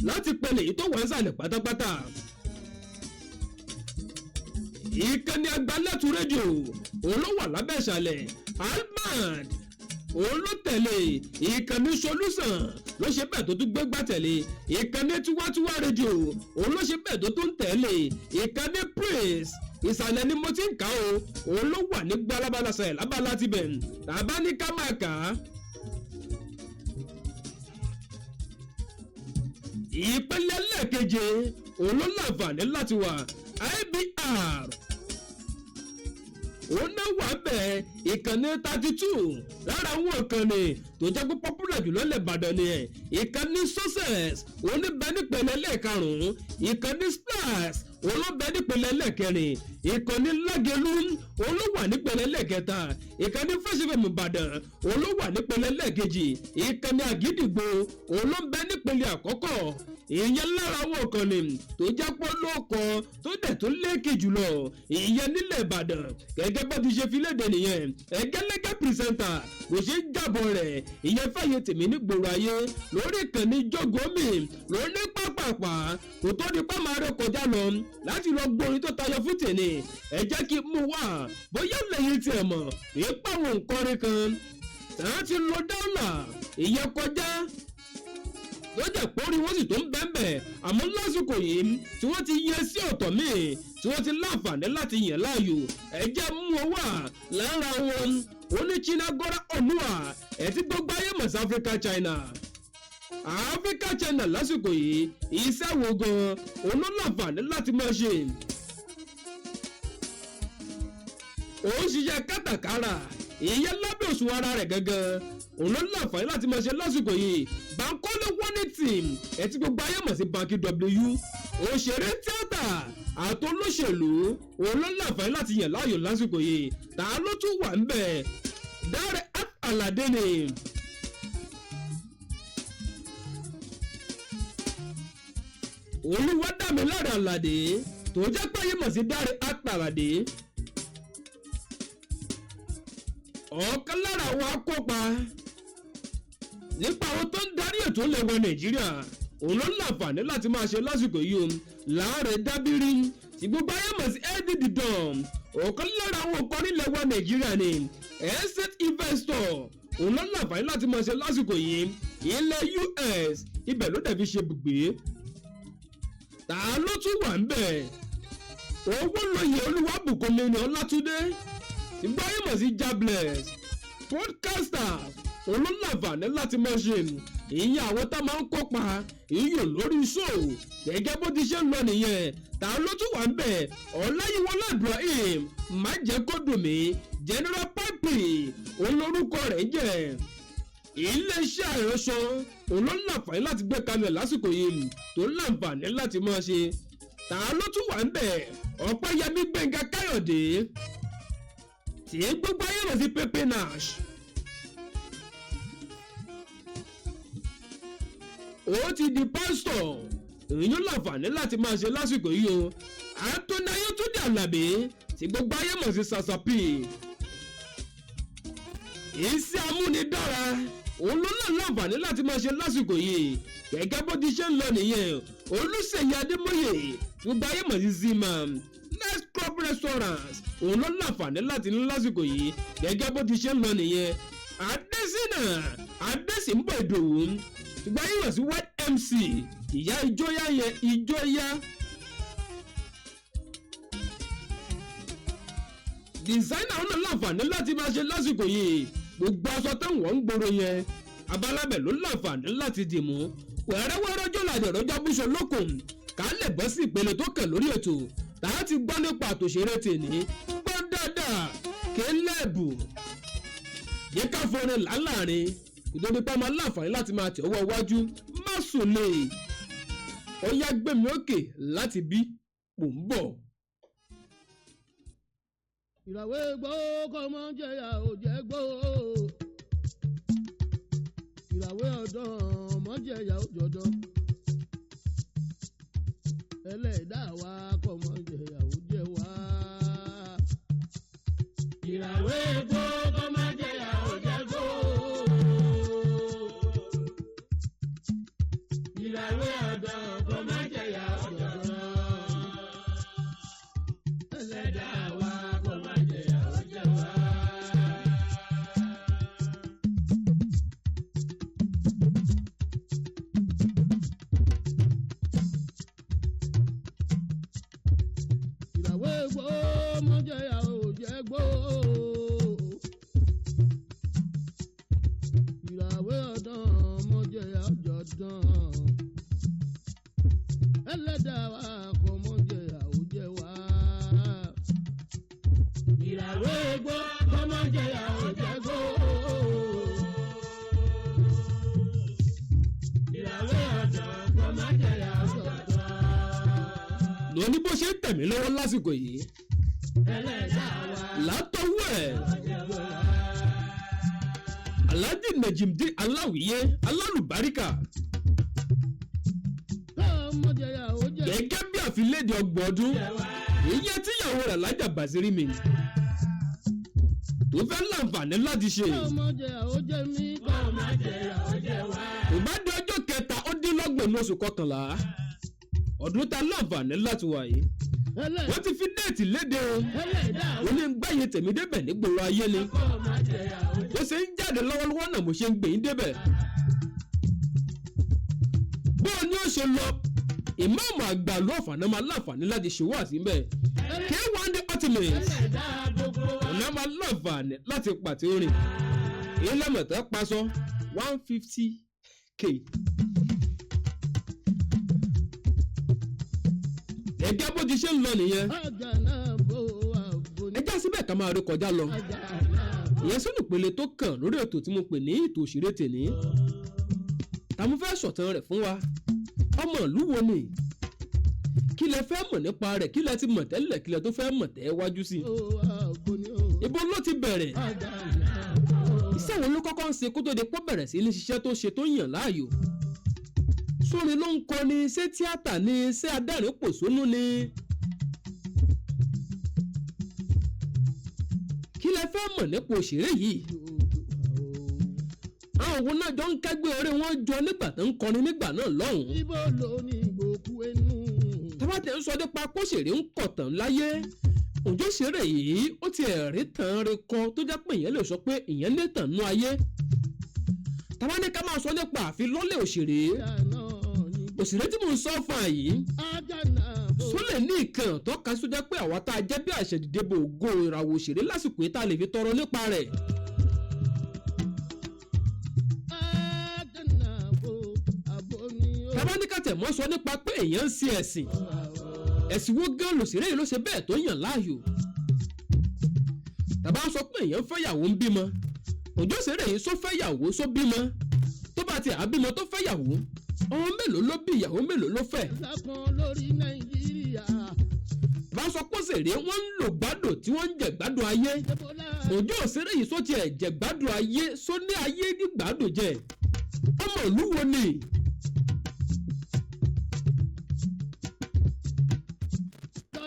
láti pẹ̀lẹ́ èyí tó wà ń sàlẹ̀ pátápátá. Ìkànnì àgbálẹ̀tù rédíò, òun ló wà lábẹ́ ìsàlẹ̀. Almad, òun ló tẹ̀lé. Ìkànnì Solúsàn ló ṣe bẹ́ẹ̀ tó tún gbégbá tẹ̀lé. Ìkànnì Tiwantiwa rédíò, òun ló ṣe bẹ́ẹ̀ tó tún tẹ̀lé. Ìkànnì Praise, ìsàlẹ̀ ni mo ti ń kà ó, òun ló wà ní gbalabalasa sẹ̀ lábala tibẹ̀ tàbá ní ká máa kà á. Ìpele lẹ́ẹ̀keje, òun ló láǹfààní láti wà IBR, òun náà wà bẹ́ẹ̀. Ìkànnì 32 lára àwọn ìkànnì tó jẹ́ pé popular jùlọ lẹ̀ Ìbàdàn ni ẹ̀. Ìkànnì Success, òun ní bẹ́ẹ̀ nípele lẹ́ẹ̀karùn-ún. Ìkànnì Splash, òun ló bẹ́ẹ̀ nípele lẹ́ẹ̀kẹrin. Ìkànnì Lágẹ̀lú, òun ló wà nípele lẹ́ẹ̀kẹta. Ìkànnì Fresh FM Ìbàdàn, òun ló wà nípele lẹ́ẹ̀kejì. Ìkànnì Àgídìgbò, òun ló ń bẹ nípele àkọ́kọ́. Ìyẹn lára àwọn ìkànnì tó jẹ́ pé lóko tó dẹ̀ tó lékè jùlọ, ìyẹn nílẹ̀ Ìbàdàn, gẹ́gẹ́ bó ti ṣe fi léde nìyẹn. Ẹgẹ́lẹ́gẹ́ presenter kò ṣe é jábọ̀ rẹ̀, ìyẹn fàyè tèmi nígboro ayé lórí ìkànnì jógómì lórí pápápá. Kò tó di pá máa rẹ kọjá lọ láti lọ gbórin tó tayọ fún tèmi, ẹ jẹ́ kí n mú wá bóyá lẹ́yìn tiẹ̀ mọ̀ ìpá àwọn nǹkan kan tàn ti lo dọ́là ìyẹn kọjá, tó jẹ́ pórí wọ́n sì tó ń bẹ́ẹ̀nbẹ́ẹ̀. Àmọ́ lásìkò yìí tí wọ́n ti yẹ sí ọ̀tọ̀ míì tí wọ́n ti láǹfààní láti yàn láàyò, ẹ jẹ́ mú wọn wà lára wọn. Ó ní Chinagora Onua ẹ̀ tí gbogbo ayé mọ̀ sí Africa China. Africa China lásìkò yìí, iṣẹ́ wo gan-an òun ló láǹfààní láti máa ṣe? Òun ṣiṣẹ́ kátàkárà, ìyẹn lábẹ́ òṣùwọ̀n ara rẹ̀ gangan, òun ló láǹfààní láti máa ṣe lásìkò yìí. Bankole One Team ẹ̀ tí gbogbo ayé mọ̀ sí Banky W, òṣèré tíátà àtolóṣèlú, òun ló láǹfààní láti yàn láàyò lásìkò yìí. Ta ló tún wà ń bẹ̀? Dáre Aládé ni. Olúwadámiláre Àlàdé tó jẹ́ pé ayé mọ̀ sí Dáre Àlàdé, ọ̀kan lára àwọn akópa nípa àwọn tó ń darí ètò ilẹ̀ wa Nàìjíríà, òun ló láǹfààní láti máa ṣe lásìkò yìí o. Láàrẹ Dábírí tí gbogbo ayé mọ̀ sí Eddie the Don, ọ̀kan lára àwọn ọkọ nílẹ̀ wa Nàìjíríà ni. Estate investor, òun ló láǹfààní láti máa ṣe lásìkò yìí. Ilẹ̀ US ibẹ̀ ló dẹ̀ fi ṣe bùgbé. Ta ló tún wà ń bẹ̀? Owó lóye Olúwàbùkúnmi ní Ọlátúndé tí gbáyé mọ̀ sí Jabless podcaster, òun ló láǹfààní láti máa ṣe ìyẹn àwọn tá máa ń kópa ìyẹn lórí show. Gẹ́gẹ́ bó ti ṣe ń lọ nìyẹn. Ta ló tún wà ń bẹ̀? Ọláyíwọlá Ibrahim, má jẹ́ kó dùn mí, General Pipe òun lórúkọ rẹ̀ ń jẹ́. Iléeṣẹ́ àìránṣọ òun ló láǹfààní láti gbé kalẹ̀ lásìkò yìí tó láǹfààní láti máa ṣe. Ta ló tún wà ń bẹ̀? Ọ̀pẹ́yẹmí Gbẹ̀ngà Káyọ̀dé tí gbogbo ayé rẹ̀ sí Pepe Nash. Ó ti di pásítọ̀, èyí ló láǹfààní láti máa ṣe lásìkò yìí o. Anthony Ayétúndé Àlàbí tí gbogbo ayé mọ̀ sí Sasapi, iṣẹ́ amúnidára òun ló náà láǹfààní láti máa ṣe lásìkò yìí. Gẹ́gẹ́ bó ti ṣe ń lọ nìyẹn. Olùṣèyí Adémọ́yè tí gbogbo ayé mọ̀ sí Zima Next Club Restaurant, òun ló láǹfààní láti ní lásìkò yìí. Gẹ́gẹ́ bó ti ṣe ń lọ nìyẹn. Adésínà Adésínbọ̀ Ìdòwú tí gbogbo ayé mọ̀ sí White MC, ìyá ìjóyà yẹn, ìjóyà designer, òun náà láǹfààní láti máa ṣe lásìkò yìí. Gbogbo aṣọ táwọn ń gbòòrò yẹn, abalábẹ̀ ló láǹfààní láti dìmú. Wẹ́rẹ́wẹ́rẹ́ jọ́làdẹ̀ rọ́jà búṣọ lókun ká lè bọ́ sí ìpele tó kàn lórí ètò tá a ti gbọ́ nípa àtòṣeré tèní. Gbọ́ dáadáa, kélébù yẹ ká forin láàrin kò tó di pa máa láǹfààní láti máa tẹ̀ ọwọ́ iwájú. Má sùn lè ó yá, gbẹ̀mí òkè láti bí mò ń bọ̀. Ìràwé gbọ́ kọ́ mọ́ jẹ̀yà ò jẹ́ gbọ́, ìràwé ọ̀dọ́ mọ́ jẹ̀yà ò jọ̀dọ̀, ẹlẹ́dàá wa kọ́ mọ́ jẹ̀yà ò jẹ́ wá. Ìràwé gbọ́ kọ́ mọ́ jẹ̀yà ò jẹ́ gbọ́, ìràwé ọ̀dọ́ kọ́ mọ́ jẹ̀yà ò jọ̀dọ̀, ẹlẹ́dàá wa kọ́ mọ́ jẹ̀yà ò jẹ́ wá. Ìràwé gbó mọ́jẹ́yà ò jẹ́ gbó. Ìràwé ọ̀dán mọ́jẹ́yà ọ̀jọ̀dán. Ẹlẹ́dàá wa kò mọ́jẹ́yà ò jẹ́ wá. Ìràwé gbó mọ́jẹ́yà ò jẹ́ gbó. Ìràwé ọ̀dán mọ́jẹ́yà ọ̀jọ̀dán. Lóní bó ṣe ń tẹ̀mí lọ́wọ́ lásìkò yìí Ẹlẹ́dàá wa látọwọ́ ẹ̀ Alhaji Najimdeen Aláwìyé alálùbáríkà kọ́ mọ́jẹ́yà ò jẹ́. gẹ́gẹ́ bí àfilédè 30 ọdún ìyẹn tíyàwó rẹ̀ Lájà Bàṣírí mi tó fẹ́ láǹfààní láti ṣe. Kọ́mọjẹ ó jẹ mí. Kọ́mọjẹ ó jẹ wá. Kò bá di ọjọ́ 27 ní oṣù kọkànlá ọdún tá láǹfààní láti wà yìí, wọ́n ti fi déètì léde o. Ẹlẹ́dàá Ó ní gbáyé tèmi débẹ̀ nígboro ayé ni. kọ́mọjẹ ó jẹ. Bó ṣe ń jáde lọ́wọ́lọ́wọ́ náà mo ṣe ń gbè yín débẹ̀. Bó o ní ó ṣe lọ, ìmáàmù àgbà ló ọ̀fààná máa láǹfààní láti ṣe wá sí mbẹ̀. K1 The Ultimate Ẹlẹ́dàá gbogbo wa. ọ̀nà máa láǹfààní láti pàtẹ orin ilé mọ̀tẹ́ paṣọ 150K. Gẹ́gẹ́ bó ti ṣe ń lọ nìyẹn. Ọjà náà bò wá bò ní. Ẹ já síbẹ̀ ká máa rí kọjá lọ. Ọjà náà bò. Ìyẹn sínú ìpele tó kàn lórí ètò tí mo pè ní ètò òṣèré tèní. Tàmú fẹ́ sọ̀tàn rẹ̀ fún wa? Ọmọ ìlú wo ni? Kí lẹ fẹ́ mọ̀ nípa rẹ̀? Kí lẹ ti mọ̀ tẹ́lẹ̀? Kí lẹ tó fẹ́ mọ̀ tẹ́ wájú sí i? Bò wá bò ní o. Ibo ló ti bẹ̀rẹ̀? Ọjà náà bò. Iṣẹ́ wo ló kọ́kọ́ ń ṣe kó tó di pọ́ bẹ̀rẹ̀ sí ní ṣiṣẹ́ tó ṣe tó yàn láàyò? Sórin ló ń kọ ni? Ṣé tíátà ni? Ṣé adẹ́rìn pòṣónú ni? Kí lẹ fẹ́ mọ̀ nípa òṣèré yìí? Àwọn òun náà jọ ń kẹ́gbẹ́ orí wọn jọ nígbà tó ń kọrin nígbà náà lọ́hùn-ún. Ibo ló ní ìgbòkú ẹnu. Tábà tẹ̀ ń sọ nípa kóṣèré ń kọ̀tàn láyé, òjò ṣeré yìí ó ti ẹ̀rí tàn re kọ tó jẹ́ pé ìyẹn lè sọ pé ìyẹn lè tàn nú ayé. Tábà ní ká máa sọ nípa àfilọ́lẹ̀ òṣèré, Ọjà náà ní. òṣèré tí mò ń sọ fún àyè Ọjà náà Sólè ní ìkàn tọ́ka sójà pé àwa tá a jẹ́ bí àṣẹ̀dìdìbò ògo ìràwọ̀ òṣèré lásìkò yìí tá a lè fi tọrọ nípa rẹ̀. Tábánikàtẹ̀ mọ́ sọ nípa pé èèyàn ń ṣe ẹ̀sìn, ẹ̀sìn wo gan lòṣèré yìí ló ṣe bẹ́ẹ̀ tó yàn láàyò? Tàbá sọ pé èèyàn fẹ́yàwó ń bímọ, òjò òṣèré yìí sọ fẹ́yàwó sọ bímọ, tó bá ti àbímọ tó fẹ́yàwó, ọmọ mélòó ló bí, ìyàwó mélòó ló fẹ́? Lórí Nàìjíríà. Bá sọ pé òṣèré wọ́n ń lò gbádùn tí wọ́n ń jẹ gbádùn ayé, òjò òṣèré yìí sọ tiẹ̀ jẹ gbádùn ayé, sọ ní ayé ní gbádùn jẹ? Ọmọ ìlú wo ni?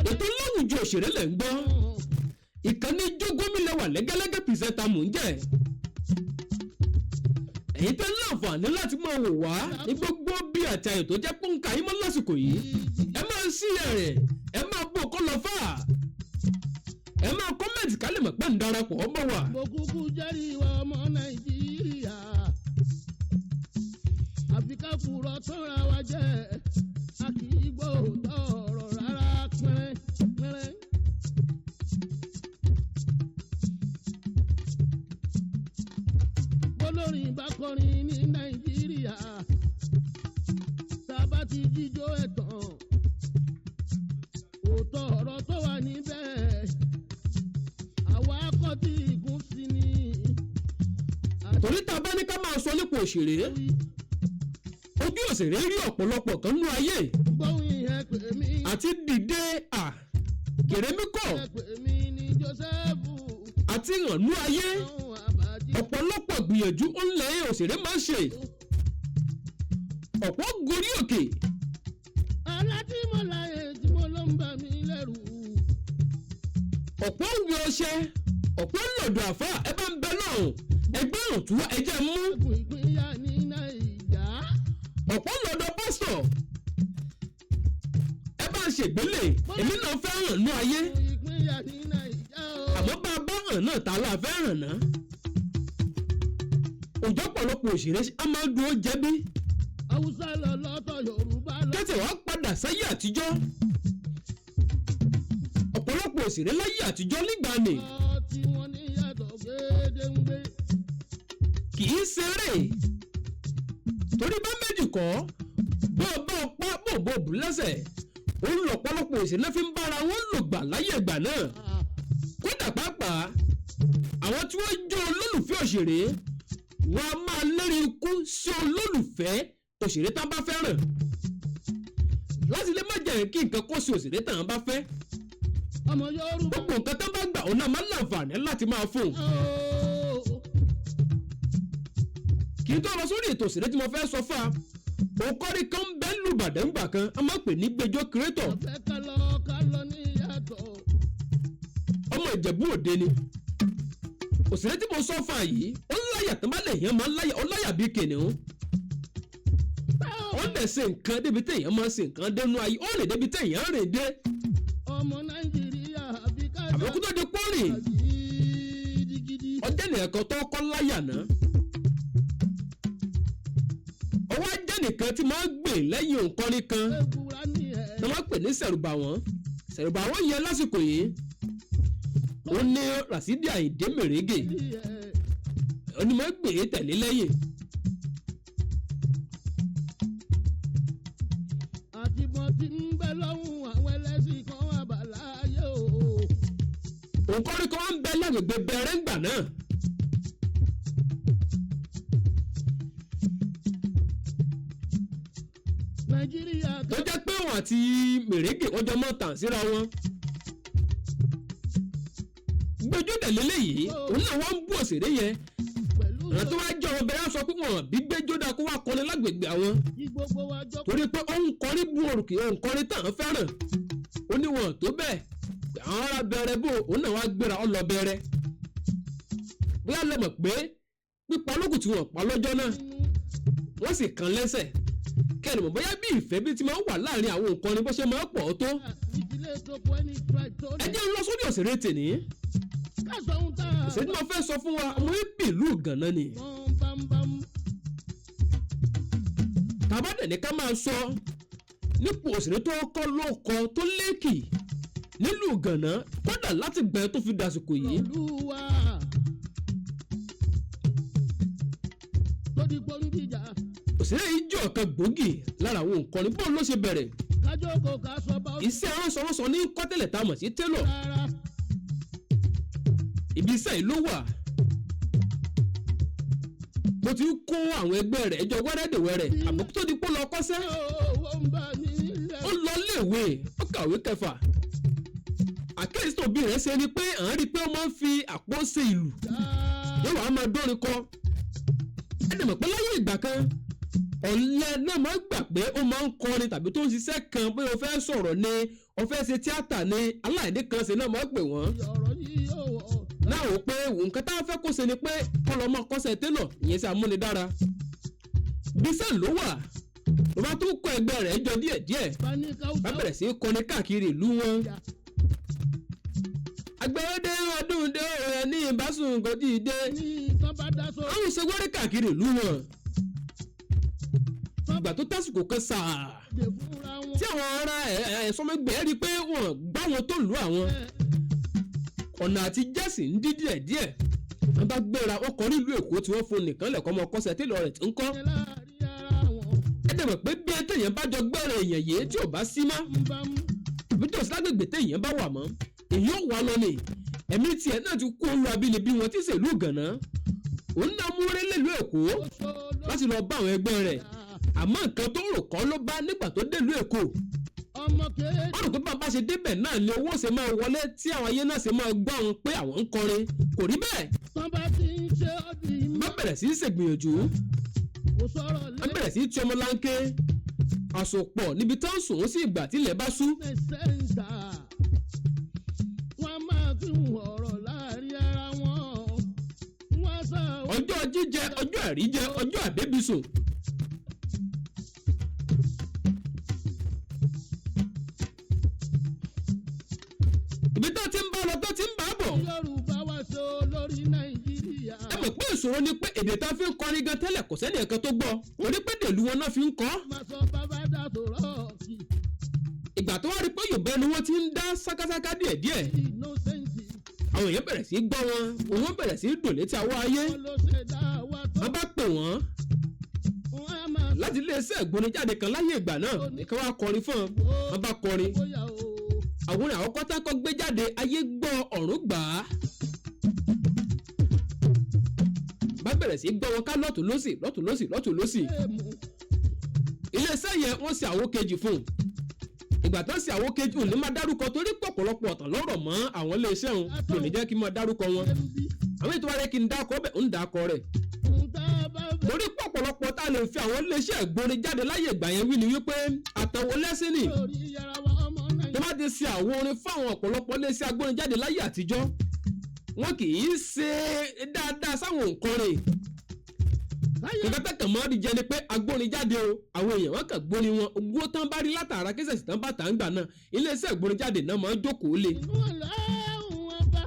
Ètò láwùjọ òṣèré lẹ̀ ń gbọ́, ìkànnì jógómìlẹ̀wà lẹ́gẹ́lẹ́gẹ́ pìrìsẹ́ńtà mò ń jẹ́. Èyí tẹ́ láǹfààní láti máa wò wá ní gbogbo bí àti àyè tó jẹ́ pọ́nka yín mọ́ lásìkò yìí, ẹ máa sí ẹ̀rẹ̀, ẹ máa bò kó lọ fà, ẹ máa kọ́mẹ̀ntì ká lè mọ̀ pé ń darapọ̀ ọmọ wa. Mo kúkú jẹ́rìí wa ọmọ Nàìjíríà, àfi ká kúrọ̀ tọ́ra wa jẹ́, a kì í gbọ́ òótọ́ ọ̀rọ̀ rárá pẹ́rẹ́ pẹ́rẹ́. Bólórin bá kọrin ní Nàìjíríà, tá a bá ti jíjó ẹ̀tàn, òótọ́ ọ̀rọ̀ tó wà níbẹ̀, àwa kọ́ tí ìgún sí ni. Torí tá a bá ní ká máa sọ nípa òṣèré, ojú òṣèré rí ọ̀pọ̀lọpọ̀ kan nú ayé. Gbóhùn ìyẹn pè mí. Àti dìde à kèrèmí kọ̀. Ẹ pè mí ní Jósẹ́fù. Àti hàn nú ayé. Àwọn àbájí. Ọ̀pọ̀lọpọ̀ gbìyànjú ńlẹ̀ òṣèré máa ń ṣe, ọ̀pọ̀ gorí òkè. Alá tí mo láyè tí mo ló ń bà mí lẹ́rù. Ọ̀pọ̀ ń wí ọṣẹ, ọ̀pọ̀ ń lọ̀dọ̀ àfà, ẹ bá ń bẹ lọ́hùn ẹgbẹ́ òtún ẹjẹ́ mú. Ẹkùn ìpínyà ní Nàìjà. Ọ̀pọ̀ ń lọ̀dọ̀ pásítọ̀, ẹ bá ń ṣègbélé, èmi náà fẹ́ hàn nú ayé. Ẹkùn ìpínyà ní Nàìjà o. Àmọ́ bá a bá hàn náà, ta la fẹ́ hàn náà? Òjò pọ̀lọpọ̀ òṣèré á máa ń dúró jẹ́bí. Haúsá lọ lọ́tọ̀, Yorùbá lọ. Kẹ́tẹ̀ wá padà sáyé àtijọ́, ọ̀pọ̀lọpọ̀ òṣèré láyé àtijọ́ nígbà ni Tí wọ́n ní yàtọ̀ gédéǹgbé. kì í ṣeré, torí bá méjì kọ́ bó o bá o pa bó o bó o bù lẹ́sẹ̀, òun lọ̀pọ̀lọpọ̀ òṣèré fi ń bára wọn lò gbà láyé ìgbà náà. Kódà pàápàá àwọn tí wọ́n jẹ́ olólùfẹ́ òṣèré, wọn a máa lérí ikú sí olólùfẹ́ òṣèré tán bá fẹ́ràn láti lè má jẹ́ kí nǹkan kó sí òṣèré tán bá fẹ́. Ọmọ Yorùbá. Gbogbo nǹkan tán bá gbà, òun náà máa ń láǹfààní láti máa fún un. Ooo. Kì í tó lọ sórí ètò òṣèré tí mo fẹ́ sọ fún wa, òǹkọ́rí kan ń bẹ́ lùbàdàn gbà kan, a máa ń pè ní Gbẹjọ́ Creator. Ọ̀fẹ́ ká lọ ká lọ ní yàtọ̀. Ọmọ Ìjẹ̀bú Òde ni òṣèré tí mo sọ fún wa yìí. Ó ń láyà tán bá lè yàn máa ń láyà, ó láyà bíi kìnìún. Ó lè ṣe nǹkan débi téèyàn máa ń ṣe nǹkan dénú ayé, ó lè débi téèyàn rìn dé. Ọmọ Nàìjíríà, àfi ká Àmọ́ kó tó di pọ́nrìn, gidigidi. ọjọ́ nìkan tó kọ́ láyà náà, ọwọ́ ajá nìkan tí máa ń gbè lẹ́yìn òǹkọ́rin kan Ewúrẹ́ ní ẹ̀. tí wọ́n pè ní sẹ̀rùbà wọ́n. Sẹ̀rùbà wọ́n yẹn lásìkò yìí, ó ní Rasidi Àyìndé Mèrègè. Ní ẹ̀. Ó ní máa ń gbè é tẹ̀lé lẹ́yìn. Àtìmọ̀ tí ń bẹ lọ́hùn, àwọn ẹlẹ́sìn kan wà bàláyé o. Òǹkọ́rin kan wá ń bẹ lágbègbè bẹ̀rẹ̀ ńgbà náà. Nàìjíríà. Tó jẹ́ pé òun àti Mèrègè wọ́n jọ mọ́ tàn síra wọn. Gbẹjọ́ tẹ̀lé léyìí, òun náà wọ́n ń bú òṣèré yẹn. Pẹ̀lú Àwọn tó wá jẹ́ ọmọ bẹ̀rẹ̀ sọ pé wọ́n bí gbẹ́jọ́ dáa kó wá kọrin lágbègbè àwọn, kí gbogbo wa jọ. torí pé ó ń kọrin bú òrùkì òǹkọrin tàn án fẹ́ràn. Ó ní wọn tó bẹ́ẹ̀ àwọn ará bẹ̀rẹ̀ bò, òun náà wá gbéra ó lọ bẹ̀rẹ̀. Bóyá lẹ mọ̀ pé pípa lókùn tí wọ́n pa lọ́jọ́ náà, wọ́n sì kàn lẹ́sẹ̀ kẹ́ni mọ̀ bóyá bí ìfẹ́ bí ti máa ń wà láàrin àwọn òǹkọrin bó ṣe máa ń pọ̀ tó. Ìdílé tó kọ ẹni tíra tó Ẹ jẹ́ ń lọ sórí òṣèré tèní. Káṣọ ohun tá a. Òṣèré tí mo fẹ́ sọ fún wa, ọmọ ibi ìlú Gànà ni. Bọ́n bámbám. Tàbá dẹ̀ ní ká máa sọ Nípò òṣèré tó kọ́ ló kọ tó léèkì nílùú Gànà, kódà láti gbẹ tó fi dàsìkò yìí. Olúwa tó di pọ́ńdìjà. Òṣèré yìí jẹ́ ọ̀kan gbòógì lára àwọn òǹkọrin. Bóun ló ṣe bẹ̀rẹ̀? Kájókòó ká sọ bá ó Iṣẹ́ aránṣọránṣọ ní kọ́tẹ̀lẹ̀ tá a mọ̀ sí télọ̀. Rárá. Ibi iṣẹ́ yìí ló wà bó ti ń kó àwọn ẹgbẹ́ rẹ̀ jọ wẹ́rẹ́dẹ̀wẹ́rẹ́, àmọ́ kó tó di pé ó lọ kọ́ṣẹ́, owó ń bá nílẹ̀. Ó lọ léèwé, ó kàwé kẹfà. Àkíyèsí tóbi rẹ̀ ṣe ni pé à ń rí i pé ó máa ń fi àpò ṣe ìlù, yóò wá máa dórin kọ. Ẹni mọ̀ pé láyé ìgbà kan, ọ̀lẹ náà máa ń gbà pé ó máa ń kọrin tàbí tó ń ṣiṣẹ́ kan, bóyá o fẹ́ sọ̀rọ̀ ni, o fẹ́ ṣe tíátà ni, aláìní kan ṣe náà máa ń pè wọ́n. Ọ̀rọ̀ yìí yóò wọ̀. Náà wò pé nǹkan táwọn fẹ́ kó ṣe ni pé kó lọ́ mọ́ kọ́ṣẹ́ télọ̀, ìyẹn sí amúnidára. Bísẹ̀ ló wà ló bá tún kọ́ ẹgbẹ́ rẹ̀ jọ díẹ̀díẹ̀, bá ní káwùsà bá bẹ̀rẹ̀ sí í kọrin káàkiri ìlú wọn. Agbẹ́rẹ́dẹ́ ọdún dé rẹ̀ ní ìbásùn kò tí ì dé. Ní tán bá dá sọ. Àwọn ìṣèwọ́rẹ́ káàkiri ìlú wọn. Ìgbà tó tásìkò kan sáà dè fúnra wọn. tí àwọn ará ẹ̀sọ́mẹgbẹ́ rí i pé wọ́n gbá wọn tó lù àwọn, ọ̀nà àti jẹ́sì ń dí díẹ̀ díẹ̀. Wọ́n bá gbéra, wọ́n kọrí ìlú Èkó tí wọ́n fún nìkan lẹ̀kọ́ ọmọ kọ́sẹ̀ télọ̀ rẹ̀ tí ń kọ́. Ṣe láàrin ara wọn. Ẹ dẹ̀ mọ̀ pé bí ẹ téèyàn bá jọ gbẹ́rẹ̀ èèyàn yìí tí ò bá sí mọ́, ń bá mú. àbí tó sí lágbègbè téèyàn bá wà mọ́, èyí ò wá lọ ni ẹ̀mí tiẹ̀ náà ti kó olú abínibí wọn tí ìṣèlú Gànà. Òun náà mú rélé ìlú Èkó Ó sọ ló láti lọ bá àwọn ẹgbẹ́ rẹ̀, àmọ́ nǹkan tó rò kọ́ ló bá nígbà tó délùú Èkó. Ọmọ kéde. Wọ́n rò pé bàbá ṣe débẹ̀ náà ni owó ṣe máa wọlé, tí àwọn ayé náà ṣe máa gbọ́ àwọn pé àwọn ń kọrin. Kò rí bẹ́ẹ̀. Tán bá ti ń ṣe ọ́ di Bá mọ́. bẹ̀rẹ̀ sí í ṣègbìyànjú, Kò sọ̀rọ̀ wọ́n lé. bẹ̀rẹ̀ sí í tí ọmọlanke àsopọ̀ níbi tó ń sùn ó sì ìgbà tílẹ̀ bá sú. Sẹ́ńtà wọ́n máa fi ọ̀rọ̀ láàrin ara wọn. Wọ́n sọ. Ọjọ́ jíjẹ, ọjọ́ àríjẹ, ọjọ́ àbẹ́bísùn. Ibi tó ti ń bá lọ, tó ti ń bá bọ̀. Yorùbá wá sọ lórí Nàìjíríà. Ẹ mọ̀ pé ìṣòro ni pé èdè tá a fi ń kọrin gan tẹ́lẹ̀, kò sẹ́ni ẹ̀kan tó gbọ́, torí pé dèlú wọn náà fi ń kọ́. Máa sọ bàbá dà sọ̀rọ̀ kì Ìgbà tó wá rí pé Yorùbá ni wọ́n ti ń dá sákásáká díẹ̀díẹ̀, innocence. àwọn èèyàn bẹ̀rẹ̀ sí í gbọ́ wọn, òun bẹ̀rẹ̀ sí í dùn létí àwọ̀ ayé. Wọ́n ló ṣe dá wa tó. Wọ́n bá pè wọ́n Wọ́n á máa láti iléeṣẹ́ ìgbónijáde kan láyé ìgbà náà nìkan wá kọrin fún wọn. Wọ́n bá kọrin bóyá o. àwọn àkọ́kọ́ tá kọ́ gbé jáde, ayé gbọ́, ọ̀run gbà á. Bá bẹ̀rẹ̀ sí í gbọ́ wọn ká lọ́tún lọ́sì, lọ́tún lọ́sì, lọ́tún lọ́sì. Èèmù. Iléeṣẹ́ yẹn, wọ́n ṣe àwo kejì fún un. Ìgbà tó ṣe àwo kejì, òun ní máa dárúkọ torí pọ̀pọ̀lọpọ̀ ọ̀tàn lọ́rọ̀ mọ́ àwọn iléeṣẹ́ òun kò ní jẹ́ kí n máa dárúkọ wọn. Ṣé ń bí. Àwọn ètò wa rẹ̀ kí n dákọ bẹ̀ ń dákọ rẹ̀, Ń tá a bá fẹ́. torí pọ̀pọ̀lọpọ̀ tá a lè fi àwọn iléeṣẹ́ ìgbóni jáde láyé ìgbà yẹn wí ni wípé àtàwọn lẹ́sìn ni Lórí yàrá wa ọmọ tó Nàìjíríà. bá ti ṣe àwọn orin fáwọn ọ̀pọ̀lọpọ̀ iléeṣẹ́ agbórinjáde láyé àtijọ́, wọn kì í ṣe dáadáa sáwọn òǹkọrin. Láyé Nǹkan tẹ́kàn mọ́ rí jẹ ni pé agbórinjáde o, àwọn èèyàn wọn kàn gbórin wọn, owó tán bá rí látara kẹsẹ̀sì tán bá tà ń gbà náà, iléeṣẹ́ ìgbórinjáde náà máa ń jókòó lé. Inú ọlọ́run ọba.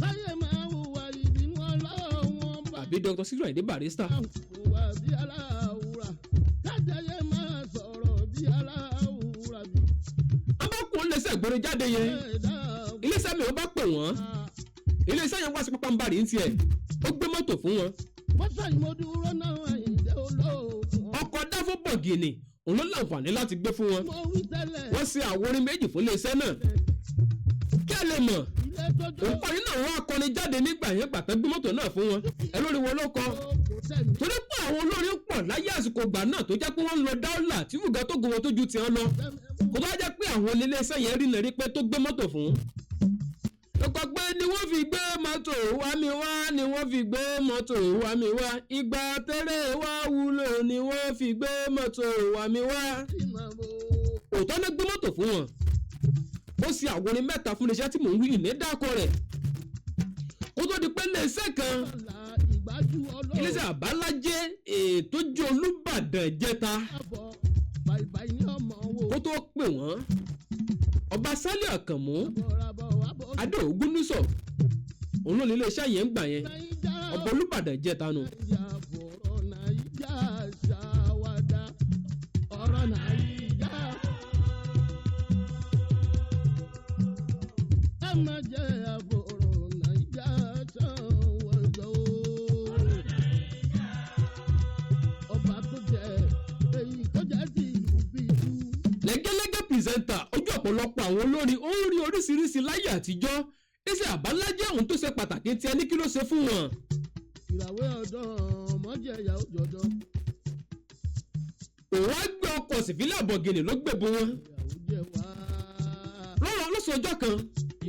Láyé máa hùwà ìbínú ọlọ́run ọba. Àbí Dr. Sikiru Ayinde Barrister. Hùwà bí aláwùrà. Kájàyé máa sọ̀rọ̀ bí aláwùrà bí. Wọ́n bá kún iléeṣẹ́ ìgbórinjáde yẹn, Ẹ̀dá iléeṣẹ́ mi ò bá pè wọ́n, iléeṣẹ́ yẹn wá sí pápánbarì ń tiẹ̀, ó gbé mọ́tò fún wọn. Wọ́n sàyìn mo dúró náà Àyìndé olóògùn. Ọkọ̀ dáfó bọ̀gìnì òun ló láǹfààní láti gbé fún wọn. Mo wí tẹ́lẹ̀. Wọ́n ṣe àwo orin méjì fún iléeṣẹ́ náà. Kí ẹ lè mọ̀, Ilé tó jó. òǹkọrin náà wọ́n akọrin jáde nígbà yẹn gbàtẹ́ gbé mọ́tò náà fún wọn. Ẹ lórí wọn ló kọ, Kò sẹ́ni. torí pé àwọn olórin pọ̀ láyé àsìkò ìgbà náà tó jẹ́ pé wọ́n ń lọ dáúlà tí fùgà tó gun wọn tó ju tiwọn lọ, kò tó wá jẹ́ pé àwọn iléeṣẹ́ yẹn rí nàrí pé tó gbé mọ́tò fún. Lọ́kọ̀ pé ni wọ́n fi gbé mọ́tò wá mi wá, ni wọ́n fi gbé mọ́tò wá mi wá, ìgbà tẹ́lẹ̀ wá wúlò ni wọ́n fi gbé mọ́tò wá mi wá. Tí màá bò. Òótọ́ ló gbé mọ́tò fún wọn, ó ṣe àwọn orin mẹ́ta fún iléeṣẹ́ tí mò ń wí ìní dákọ̀ rẹ̀ kó tó di pé iléeṣẹ́ kan, Ọ̀la ìgbájú ọlọ́run. iléeṣẹ́ àbálájẹ́ ètò jẹ́ Olúbàdàn jẹta, Àbọ̀ bàìbàì ní ọmọ wo. kó tó pè wọ́n, ọba Sálẹ̀ Àkànmú Bọ̀ràbọ̀ wà bọ̀. Adé Ògúnnísọ̀, òun ló ní iléeṣẹ́ yẹn ń gbà yẹn. Nàìjà. Ọba Olúbàdàn jẹta nù. Nàìjà bọ̀rọ̀ Nàìjà ṣá wa. jẹ́ àfòrò Nàìjà sàn wọ́n jọ o. Ọba tó jẹ èyí tó jẹ́ ti ìlú bí ìlú. Lẹ́gẹ́lẹ́gẹ́ pìrìsẹ́ńtà, ojú ọ̀pọ̀lọpọ̀ àwọn olórin ó ń rí oríṣiríṣi láyé àtijọ́. Iṣẹ́ àbálájẹ́ ohun tó ṣe pàtàkì tí ẹni kí ló ṣe fún wọn. Ìràwé ọ̀dọ́ mọ́jẹ̀ ìyàwó jọ̀dọ̀. Òun á gbé ọkọ̀ sífílẹ̀ bọ̀gìnì ló gbẹ̀bù wọn. Ìyàwó jẹ wá. Lọ́rọ̀ lọ́sọ̀ ọjọ́ kan,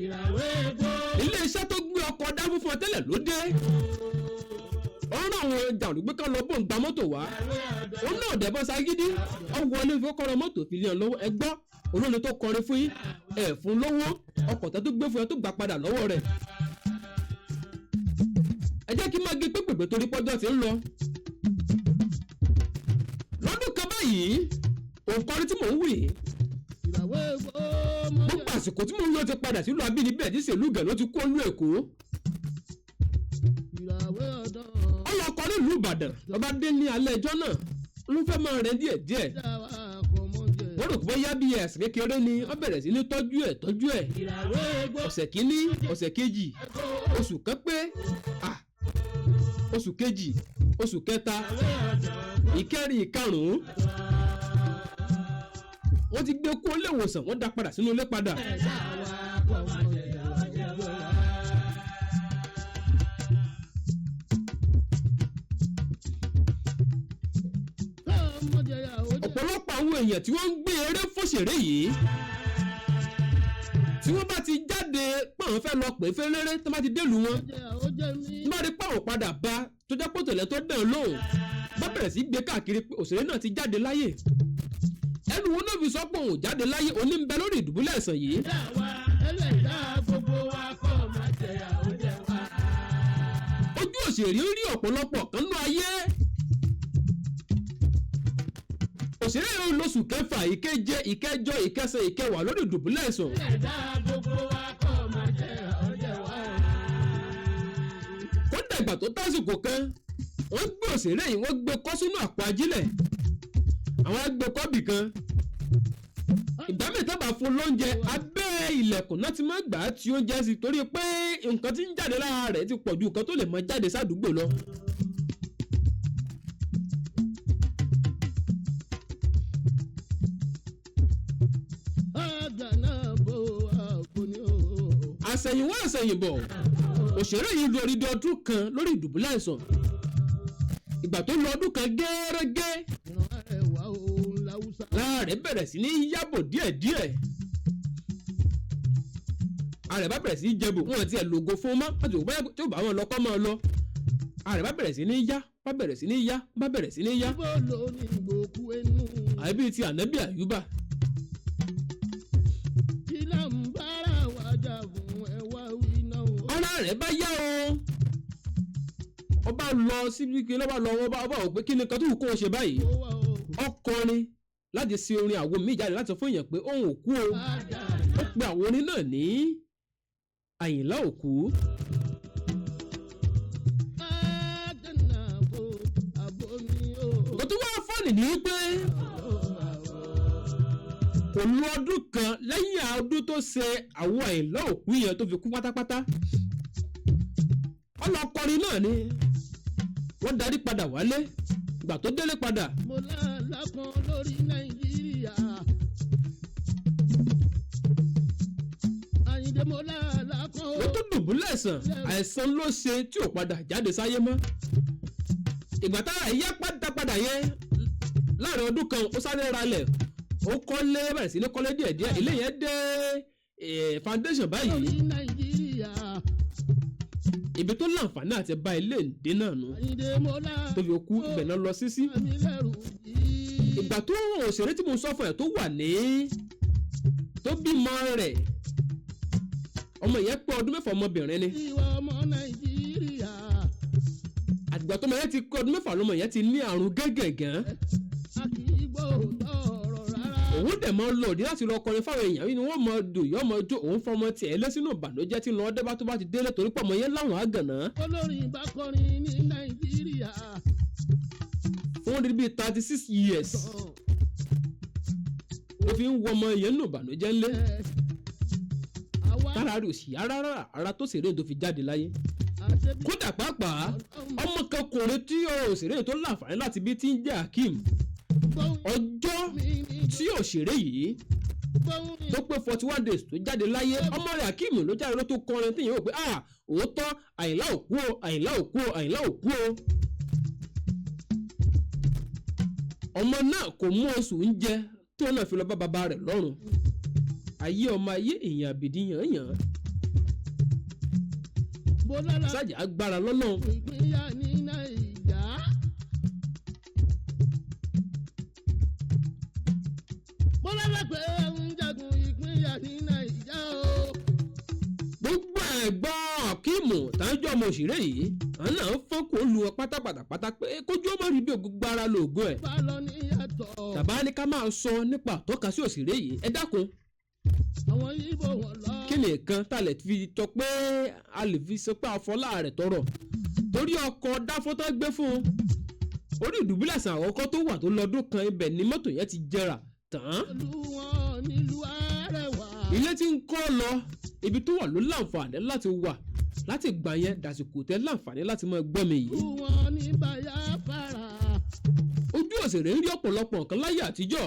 Ìràwé gbó. iléeṣẹ́ tó gbé ọkọ̀ dáfún fún ọ tẹ́lẹ̀ ló dé. Ọ̀rọ̀ àwọn jàǹdùgbé kan lọ bó ń gba mọ́tò wá. Òun náà dẹ̀bọ́ sagídí. Ọwọ́ ilé ìfowópamọ́ mọ́tò fi lé ọ lọ́wọ́. Ẹ gbọ́, olórin tó kọrin fún yín ẹ̀ fún lówó ọkọ̀ tó gbé fún ẹ tó gbà padà lọ́wọ́ rẹ̀. Ẹ jẹ́ kí n máa gé pépèpè torí pọ́jọ́ ti ń lọ. Lọ́dún kan báyìí, òǹkọrin tí mò ń wì yìí, Ìràwé gbó gbogbo mọ́jẹ̀. àsìkò tí mò ń lò ti padà sílùú abínibí ẹ̀ tí sèlú gẹ̀ ló ti kó olú Èkó. Ìràwé ọ̀dọ́ Ọlọ́kọ nílùú Ìbàdàn lọ́ba dé ní alẹ́ ẹjọ́ náà ló fẹ́ máa rẹ̀ díẹ̀ díẹ̀. dá wa kò mọ́jẹ̀. Wọ́n rò pé bóyá bí ẹ̀sìn kékeré ni wọ́n bẹ̀rẹ̀ sí ní tọ́jú ẹ̀ tọ́jú ẹ̀. Ìràwé gbó. Ọ̀sẹ̀ kínní, ọ̀sẹ̀ kejì, oṣù kan pé, ah, oṣù kejì, oṣù kẹta, ìkẹrin, ìkarùn-ún, wọ́n ti gbé kó ilé ìwòsàn, wọ́n dá padà sínú ilé padà. Dá wa kò mọ́jẹ̀ ìyàwó jẹ wá. Kò mọ́jẹ̀ ìyàwó jẹ. Ọ̀pọ̀lọpọ̀ àwọn èèyàn tí wọ́n ń gbé eré fòṣèré yìí, tí wọ́n bá ti jáde páwọn fẹ́ lọ pè fẹ́lẹ́rẹ́, tó bá ti délùú wọn, Ìyàwó jẹ mí. tó bá rí páwọn padà bá tó jẹ́ pòtòlẹ́ tó dàn lóhùn, bá bẹ̀rẹ̀ sí gbé káàkiri pé òṣèré náà ti jáde láyè, ẹnu wọn náà fi sọ pé òun ò jáde láyé, òní ń bẹ lórí ìdùbúlẹ̀ àìsàn yìí. Dá wa ẹlẹ́dàá gbogbo wa kò mọ́jẹ̀ ìyàwó jẹ wá. Ojú òṣèré ń rí ọ̀pọ̀lọpọ̀ kan nú ayé. Òṣèré yìí lóṣù kẹfà, ìkeje, ìkẹjọ, ìkẹsàn, ìkẹwàá lórí ìdùbúlẹ̀ àìsàn. Ẹlẹ́dàá gbogbo wa kò mọ́jẹ̀ ìyàwó jẹ wá. Kódà ìgbà tó tásìkò kan, wọ́n gbé òṣèré yìí, wọ́n gbé kọ́ sínú àpò ajílẹ̀, àwọn agbẹ́kọ́bì kan. Ìgbà mẹ́ta bá fún lóúnjẹ, abẹ́ ilẹ̀kùn náà ti máa gbà á tí oúnjẹ sí, torí pé nǹkan tí ń jáde lára rẹ̀ ti pọ̀ ju nǹkan tó lè máa jáde sádùúgbò lọ. Ọ̀gá náà bò àpò ní o. Àsẹ̀yìnwá àsẹ̀yìnbọ̀, òṣèré yìí lu odidi ọdún kan lórí ìdùbúlẹ̀ àìsàn. Ìgbà tó lọ ọdún kan gẹ́rẹ́gẹ́, Ìran ẹ̀wà òun làwùsà. lára rẹ̀ bẹ̀rẹ̀ sí ní yábò díẹ̀díẹ̀. Ara rẹ̀ bá bẹ̀rẹ̀ sí í jẹbù, wọn ti ẹ̀ lògo fún mọ́ wọn ti rò bóyá tí ó bá wọn lọ kọ́ máa lọ. Ara rẹ̀ bá bẹ̀rẹ̀ sí ní yá, bá bẹ̀rẹ̀ sí ní yá, bá bẹ̀rẹ̀ sí ní yá. Ibo ló ní ìgbòkú ẹnu. Àbí ti ànábì Àyùbá. Kí là ń bára wa jà fún ẹwà wí náà o. Ara rẹ̀ bá yá o, ọba lọ síbi kí lọ́ba lọ, ọba ò pé kí ni kan tó wù kó o ṣe báyìí. Ó wà o. Ọkọrin láti ṣe orin àwo míì jáde láti fún èèyàn pé òun ò kú o. Àgà Ó pe àwọn orin náà ní Àyìnlá Òkú. àgà náà bò àbò ní o. Nǹkan tó wá fọ́ọ̀nì ní pé kò lu ọdún kan lẹ́yìn ọdún tó ṣe àwọn Àyìnlá Òkú yẹn tó fi kú pátápátá. Ọlọkọrin náà ni wọ́n darí padà wálé. Ìgbà tó délé padà, Mo láàlá kan lórí Nàìjíríà. Àyìndé mo láàlá kan o. ó tó dùbúlẹ̀ àìsàn. Àìsàn ló ṣe tí ò padà jáde sáyé mọ́. Ìgbà tára ìyá padà padà yẹn láàrin ọdún kan, ó sáré ralẹ̀, ó kọ́lé, bẹ̀rẹ̀ sí ní kọ́lé díẹ̀díẹ̀, ilé yẹn dé foundation báyìí. Lórí Nàìjíríà. Ibi tó láǹfààní àti bá ilé ìdè náà nù Àyìndé mo láàlá tó fi kú, ibẹ̀ náà lọ sí sí. mi lẹ́rù yìí. Ìgbà tó òṣèré tí mo sọ fún ẹ tó wà ní tó bímọ rẹ̀, ọmọ yẹn pé ọdún 6, ọmọbìnrin ni. Ìwà ọmọ Nàìjíríà. Àtìgbà tọmọ yẹn ti kọ́ ọdún 6 lọmọ yẹn ti ní àrùn gẹ́gẹ̀gán. A kì í gbọ́ òótọ́ ọ̀rọ̀ rárá. Òun dẹ̀ mọ́ lọ òde láti lọ kọrin fáwọn èèyàn ni wọ́n mọ dùn yọ́ mọ jó, òun fọmọ tiẹ̀ lé sínú ìbànújẹ́ tí lọ́ọ́ dẹ́bá tó bá ti délé torí pọ̀ mọ́ yẹn láwọn àgànná. Olórin bá kọrin ní Nàìjíríà. Fún odidi bíi 36 years ó fi ń wọ ọmọ yẹn nínú ìbànújẹ́ ńlẹ̀. Àwa Tára rẹ̀ ò sì yá rárá ara tó ṣeré tó fi jáde láyé. Àṣebí Kódà pàápàá, ọmọ kan kùnrin tí òṣèré tó láǹfààní láti bí tí ń jẹ́ Akeem, gbóhùn ọjọ́ mi ní tí òṣèré yìí gbóhùn ní tó pé 41 days tó jáde láyé, ọmọ rẹ̀ Akeem ló jáde ló tó kọrin tí yẹn wò pé, ah, òótọ́, Àyìnlá òkú o, Àyìnlá òkú o, Àyìnlá òkú o. Ọmọ náà kò mú oṣù ń jẹ tó náà fi lọ bá bàbá rẹ̀ lọ́rùn. Ayé ọmọ ayé, èèyàn àbìdí yàn yàn. Mo lára Sájà agbára lọ́nà. Ìpínyà ní Nàìjà. Mo lára pé ń jagun ìpínyà ní Nàìjà o. Gbogbo ẹ̀gbọ́n Akeem tàǹjọ́ ọmọ òṣèré yìí, àwọn náà ń fọ́nkù lu wọn pátápátápátá pé kójú ọmọ rí bí gbogbo ara lóògùn ẹ̀. Bá lọ níyàtọ̀. Tàbá ní ká máa sọ nípa àtọ́ka sí òṣèré yìí, ẹ dákun, Àwọn Yíbò wọn lọ. Kí ni nǹkan tá a lè fi tọ pé a lè fi sọ pé àfọlá rẹ̀ tọrọ torí ọkọ̀ dáfọ́tọ́ gbé fún un orí ìdùbúlẹ̀ àsàn àkọ́kọ́ tó wà tó lọ́dún kan, ibẹ̀ ni mọ́tò yẹn ti jẹrà tán. Olú wọn nílùú Arẹwà. Ilé tí ń kọ́ lọ, ibi tó wà ló láǹfààní láti wà láti gbà yẹn dàsìkò tẹ láǹfààní láti máa gbọ́ mi yìí. Olú wọn ní Bayafara. Ojú òṣèré ń rí ọ̀pọ̀lọpọ̀ nǹkan láyé àtijọ́,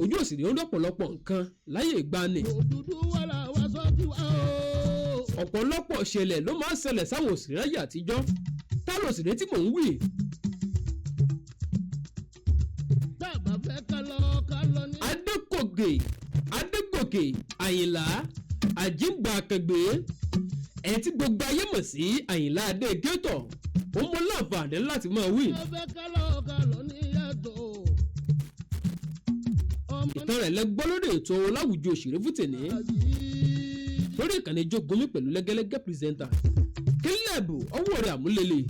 ojú òṣèré ń rí ọ̀pọ̀lọpọ̀ nǹkan láyé ìgbàanì. Òdúdú wà láwa sọ tiwa o. Ọ̀pọ̀lọpọ̀ ṣẹlẹ̀ ló máa ń ṣẹlẹ̀ sáwọn òṣèré láyé àtijọ́. Tá lòṣèré tí mò ń wí? Tábà fẹ́ ká lọ ká lọ ní. Adégòkè, Adégòkè Àyìnlá Àjíǹgbà Akẹgbẹ, ẹni tí gbogbo ayé mọ̀ sí Àyìnlá Adégétọ̀, ó mọ láǹfààní láti máa wí. Tábà fẹ́ ká lọ ká lọ ní yàtọ̀. Ọmọ Ìtàn rẹ̀ lẹ gbọ́ lórí ètò Láwùjọ Òṣèré fún tèní Nàìjíríà. lórí ìkànnì Jógunmi pẹ̀lú lẹ́gẹ́lẹ́gẹ́ presenter Kílẹ̀bù ọwọ́ rẹ̀ àmúlélẹ̀.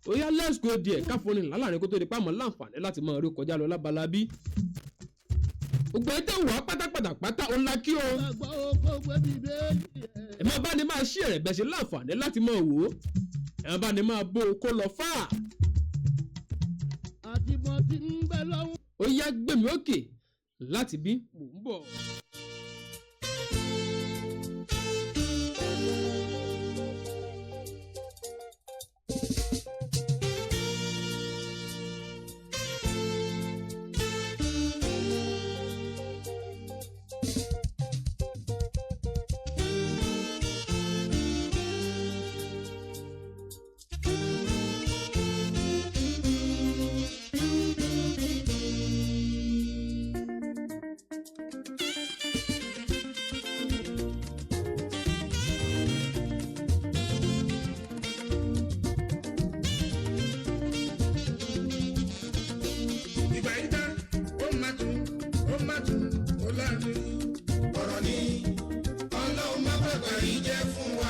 Ó yá, let's go there, káfọ́nì láàrin kó tó di pàmò láǹfààní láti máa rí kọjá lọ lábala bí. Gbogbo ẹ tẹ̀ wá pátápátá pátá ó ńlá kí o. Gbàgbọ́ oko gbé bíbélì ẹ̀. Ẹ máa bá ní máa ṣí ẹ̀rẹ̀ bẹ́ẹ̀ ṣe láǹfààní láti máa wò ó, ẹ máa bá ní máa bó o kó lọ fáà. Àtìmọ̀ tí ń bẹ lọ́wọ́. Ó yá, gbèmí òkè láti bí mò ń bọ̀. Ìgbà yìí tán, ó máa tún, ó máa tún, ó láàrin. Ọ̀rọ̀ ni Ọlọ́run má bàgbà yìí jẹ́ fún wa.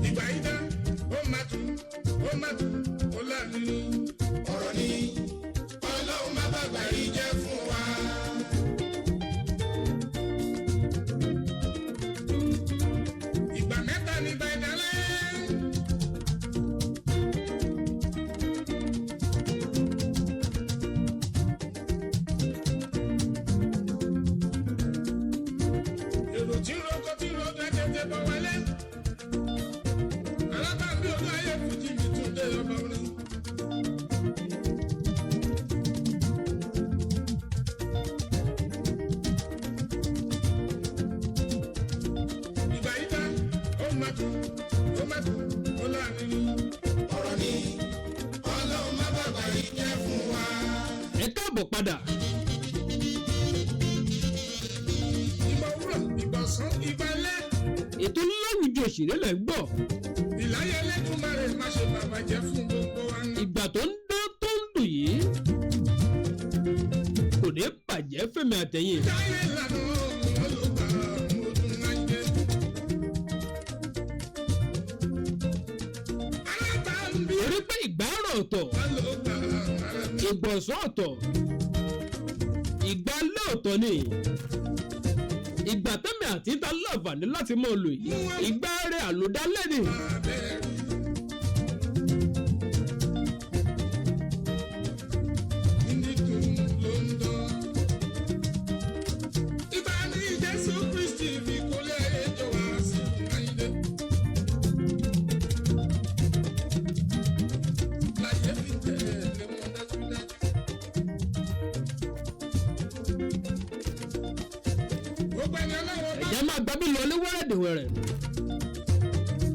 Ìgbà yìí tán, ó máa tún, ó máa tún, ó láàrin. Ọ̀rọ̀ ni Ọlọ́run má bàgbà yìí jẹ́ fún wa. Ìgbà mẹ́ta ni ìgbà ìdálẹ́. Èrò tí ń roko tí ń roko ẹ tètè bọ̀ wálé. Alábàámbí olú ayé fújì mi tún dé ọba orin. Ìgbà yìí tán, ó máa tún, ó máa tún, ó láàrin. Ọ̀rọ̀ ni Ọlọ́run má bàgbà yìí jẹ́ fún wa. Ẹ káàbọ̀ padà. Ìgbà òwúrọ̀, ìgbà ọ̀sán, ìgbà alẹ́. Ètò Láwùjọ Òṣèré lẹ̀ ń gbọ́. Ìláyé Ẹlẹ́dùmarè má ṣe bàbà jẹ́ fún gbogbo wa. Ìgbà tó ń dán tó ń dùn yìí kò ní bàjẹ́ fẹ́mi àtẹ̀yìn. Táyé ìlànà olùgbà ọdún máa ń jẹ. Alábàámbí Torí pé ìgbà rọ̀ ọ̀tọ̀, olùgbà ara mi. ìgbọ̀nsán ọ̀tọ̀, ìgbà alẹ́ ọ̀tọ̀ ni ìgbà tẹ́mi àti ta láǹfààní láti máa lò yìí, ìgbà rẹ̀ àlòdálẹ́ ni. Abẹ́rẹ́. Gbogbo ẹni ọlọ́wọ́ bá Ẹ̀jẹ̀ máa gbábí lọ ní wẹ́rẹ́dẹ̀wẹ̀rẹ̀.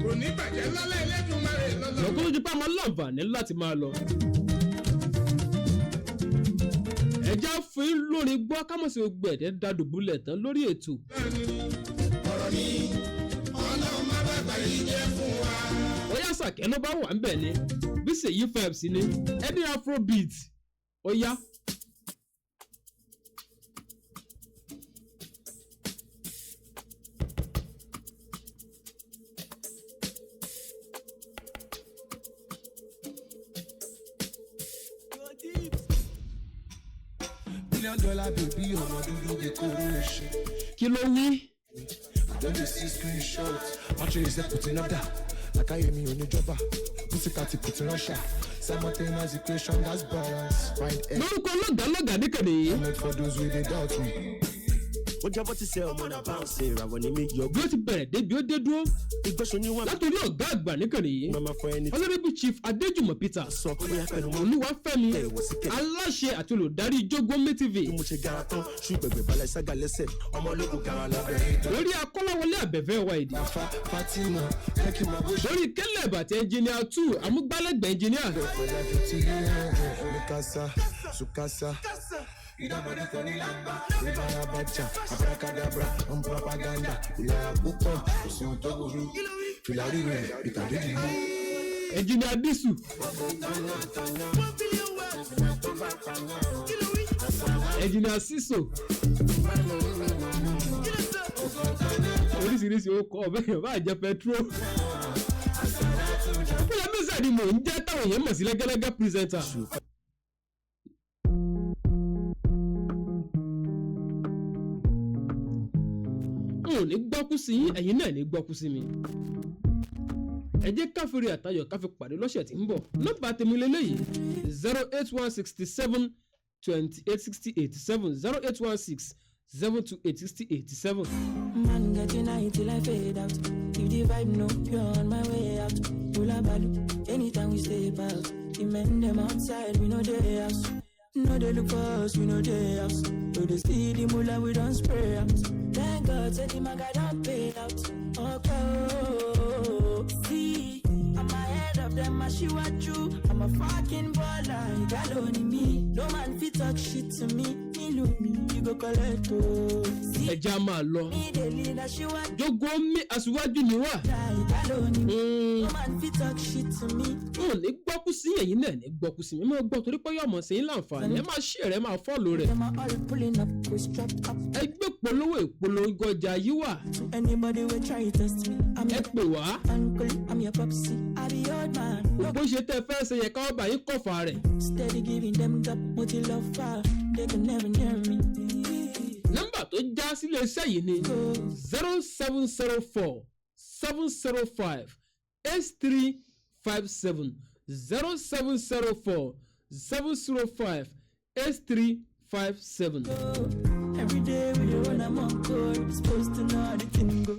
Kò ní bàjẹ́ lọ́lá Ẹlẹ́dùmarè lọ́lọ́. Lọ́kọ́ tó ti pa máa láǹfààní láti máa lọ. Ẹ̀jẹ̀ á fún yín lórí gbọ́ kámọ̀sí gbogbo ẹ̀dẹ̀ dàdùbúlẹ̀ tán lórí ètò. Ọ̀rọ̀ ni ọlọ́run má bàgbà yìí jẹ́ fún wa. Bóyá sàkẹ́ ló bá wà ń bẹ̀ ni bí Ṣèyí Vibes ni ẹni afrobeat ó yá. Billion dollar baby, ọmọ dúdú bí kóró ṣe. Kí ló wí? I don dey see screenshot. Battery is putting up that. Àkáyé mi ò ní jọba. Pussycat putting Russia. Simultaneous equation, that's balance. Find Lórúkọ lọ́gàálọ́gàá níkànnì yìí. helmet for those wey dey doubt me. Ó jábọ́ ti sẹ́ ọmọ náà bounce ìràwọ̀ ní mi yọ. Bí ó ti bẹ̀rẹ̀ débi ó dé dúró Ìgbésùn ní wọn látòrí ọ̀gá àgbà níkànnì yìí, máa fọ ẹni tí Honourable Chief Adéjùmọ̀ Peter sọ ó yá pẹ̀lú mọ́ Olúwafẹ́mi, ẹ̀wọ̀ sí kẹ̀. aláṣẹ àti olùdarí Jógónmi TV, Bí mo ṣe gara tán ṣú gbẹ̀gbẹ̀ balẹ̀ sága lẹ́sẹ̀ ọmọ ológun gara lábẹ́. lórí Akọ́láwọlé Àbẹ̀fẹ́ wa èdè, Nafa Fatima, jẹ́ kí n máa bó ṣe. lórí Caleb àti ẹnjìníà 2 amúgbálẹ́gbẹ̀ẹ́ ẹnjìníà, Pẹ̀lú àjò tí Mikasa, Sukasa. Ìdàgbàdì kan ní lágbà. Ìbárabajà, abracadabra, ń propaganda. Ìlara púpọ̀, kò sí ohun tó burú. Fìlà rí rẹ̀, ìtàdé dì mú. Ẹnjìníà Dísù, ẹnjìníà Sísò, oríṣiríṣi ó kọ ọbẹ̀ yẹn bá jẹ petrol. Bóyá mísà ni mò ń jẹ́ táwọn èèyàn mọ̀ sí lẹ́gẹ́lẹ́gẹ́ presenter. N ò ní gbọ́kú sí yín, ẹ̀yin náà ní gbọ́kú sí mi. Ẹ jẹ́ káfíìrì àtayọ̀ káfí pàdé lọ́sẹ̀ tí ń bọ̀. Nọ́mbà tèmi lélẹ́yìí: 08167286087, 08167286087. Man getting high till I fade out. If the vibe no pure on my way out. Hula balu, anytime we step out. The men them outside, we know they house. No they look for us, we know they house. No they see the moolah, we don't spray out. Thank God, said the maga don't pay out. Okay, oh, see, I'm ahead of them, aṣíwájú. I'm a fucking baller, ìgálò ni mí. No man fit talk shit to me, nílùú mi, you go collect oh. See Ẹ jẹ́ á máa lọ. me dey lead aṣíwájú, Jógónmi aṣíwájú ni wá. ìgálò ni mí. Mm. No man fit talk shit to me. N ò ní gbọ́kú sí ẹ̀yin náà ní gbọ́kú sí mi. Máa gbọ́ torí pé yọ̀mọ̀ sí yín láǹfààní. Ẹ máa ṣí rẹ̀, máa follow rẹ̀. Them are all pulling up, we strapped up. Ẹ gbé polówó ìpolongo ọjà yìí wà. To anybody wey try test me, I'm Ẹ your pè wá. uncle, I'm your popsy. I be old man, no Bó ṣe tẹ́ fẹ́ ṣe yẹ káwọ́ bá yín kọ̀fà rẹ̀. steady giving them top, multi love fire. They can never near me. Nọ́mbà tó já sílé iṣẹ́ yìí ni Go. 07047058357, 07047058357. Every day we dey run amok, oh, supposed to know how the thing go.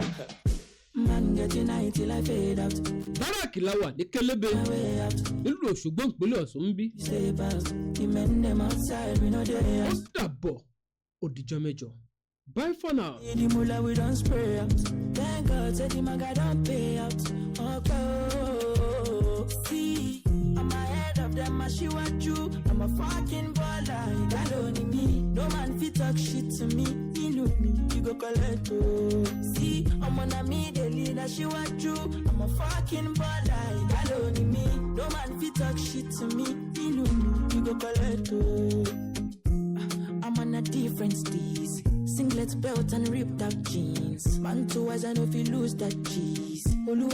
Man getting high till I fade out, Báràkì la wà ní Kélébé my way out. nílùú Òṣogbo, ìpínlẹ̀ Ọ̀ṣun ń bí. Stay out, the men them outside, we know they Ó house. dàbọ̀, ó dìjọ́ mẹ́jọ. Bye for now. The moolah we don't spray out. Thank God, say the maga don't pay out. Okay, oh, see, I'm ahead of them, aṣíwájú. I'm a fucking baller, ìgálò ni mí. No man fit talk shit to me, nílùú mi, you go collect oh. See, ọmọ na mi dey lead aṣíwájú. I'm a fucking baller, ìgálò ni mí. No man fit talk shit to me, nílùú mi, you go collect oh. I'm on a different steez. Singlet belt and ripped up jeans. Man too wise, I know if you lose that cheese. Oluwa.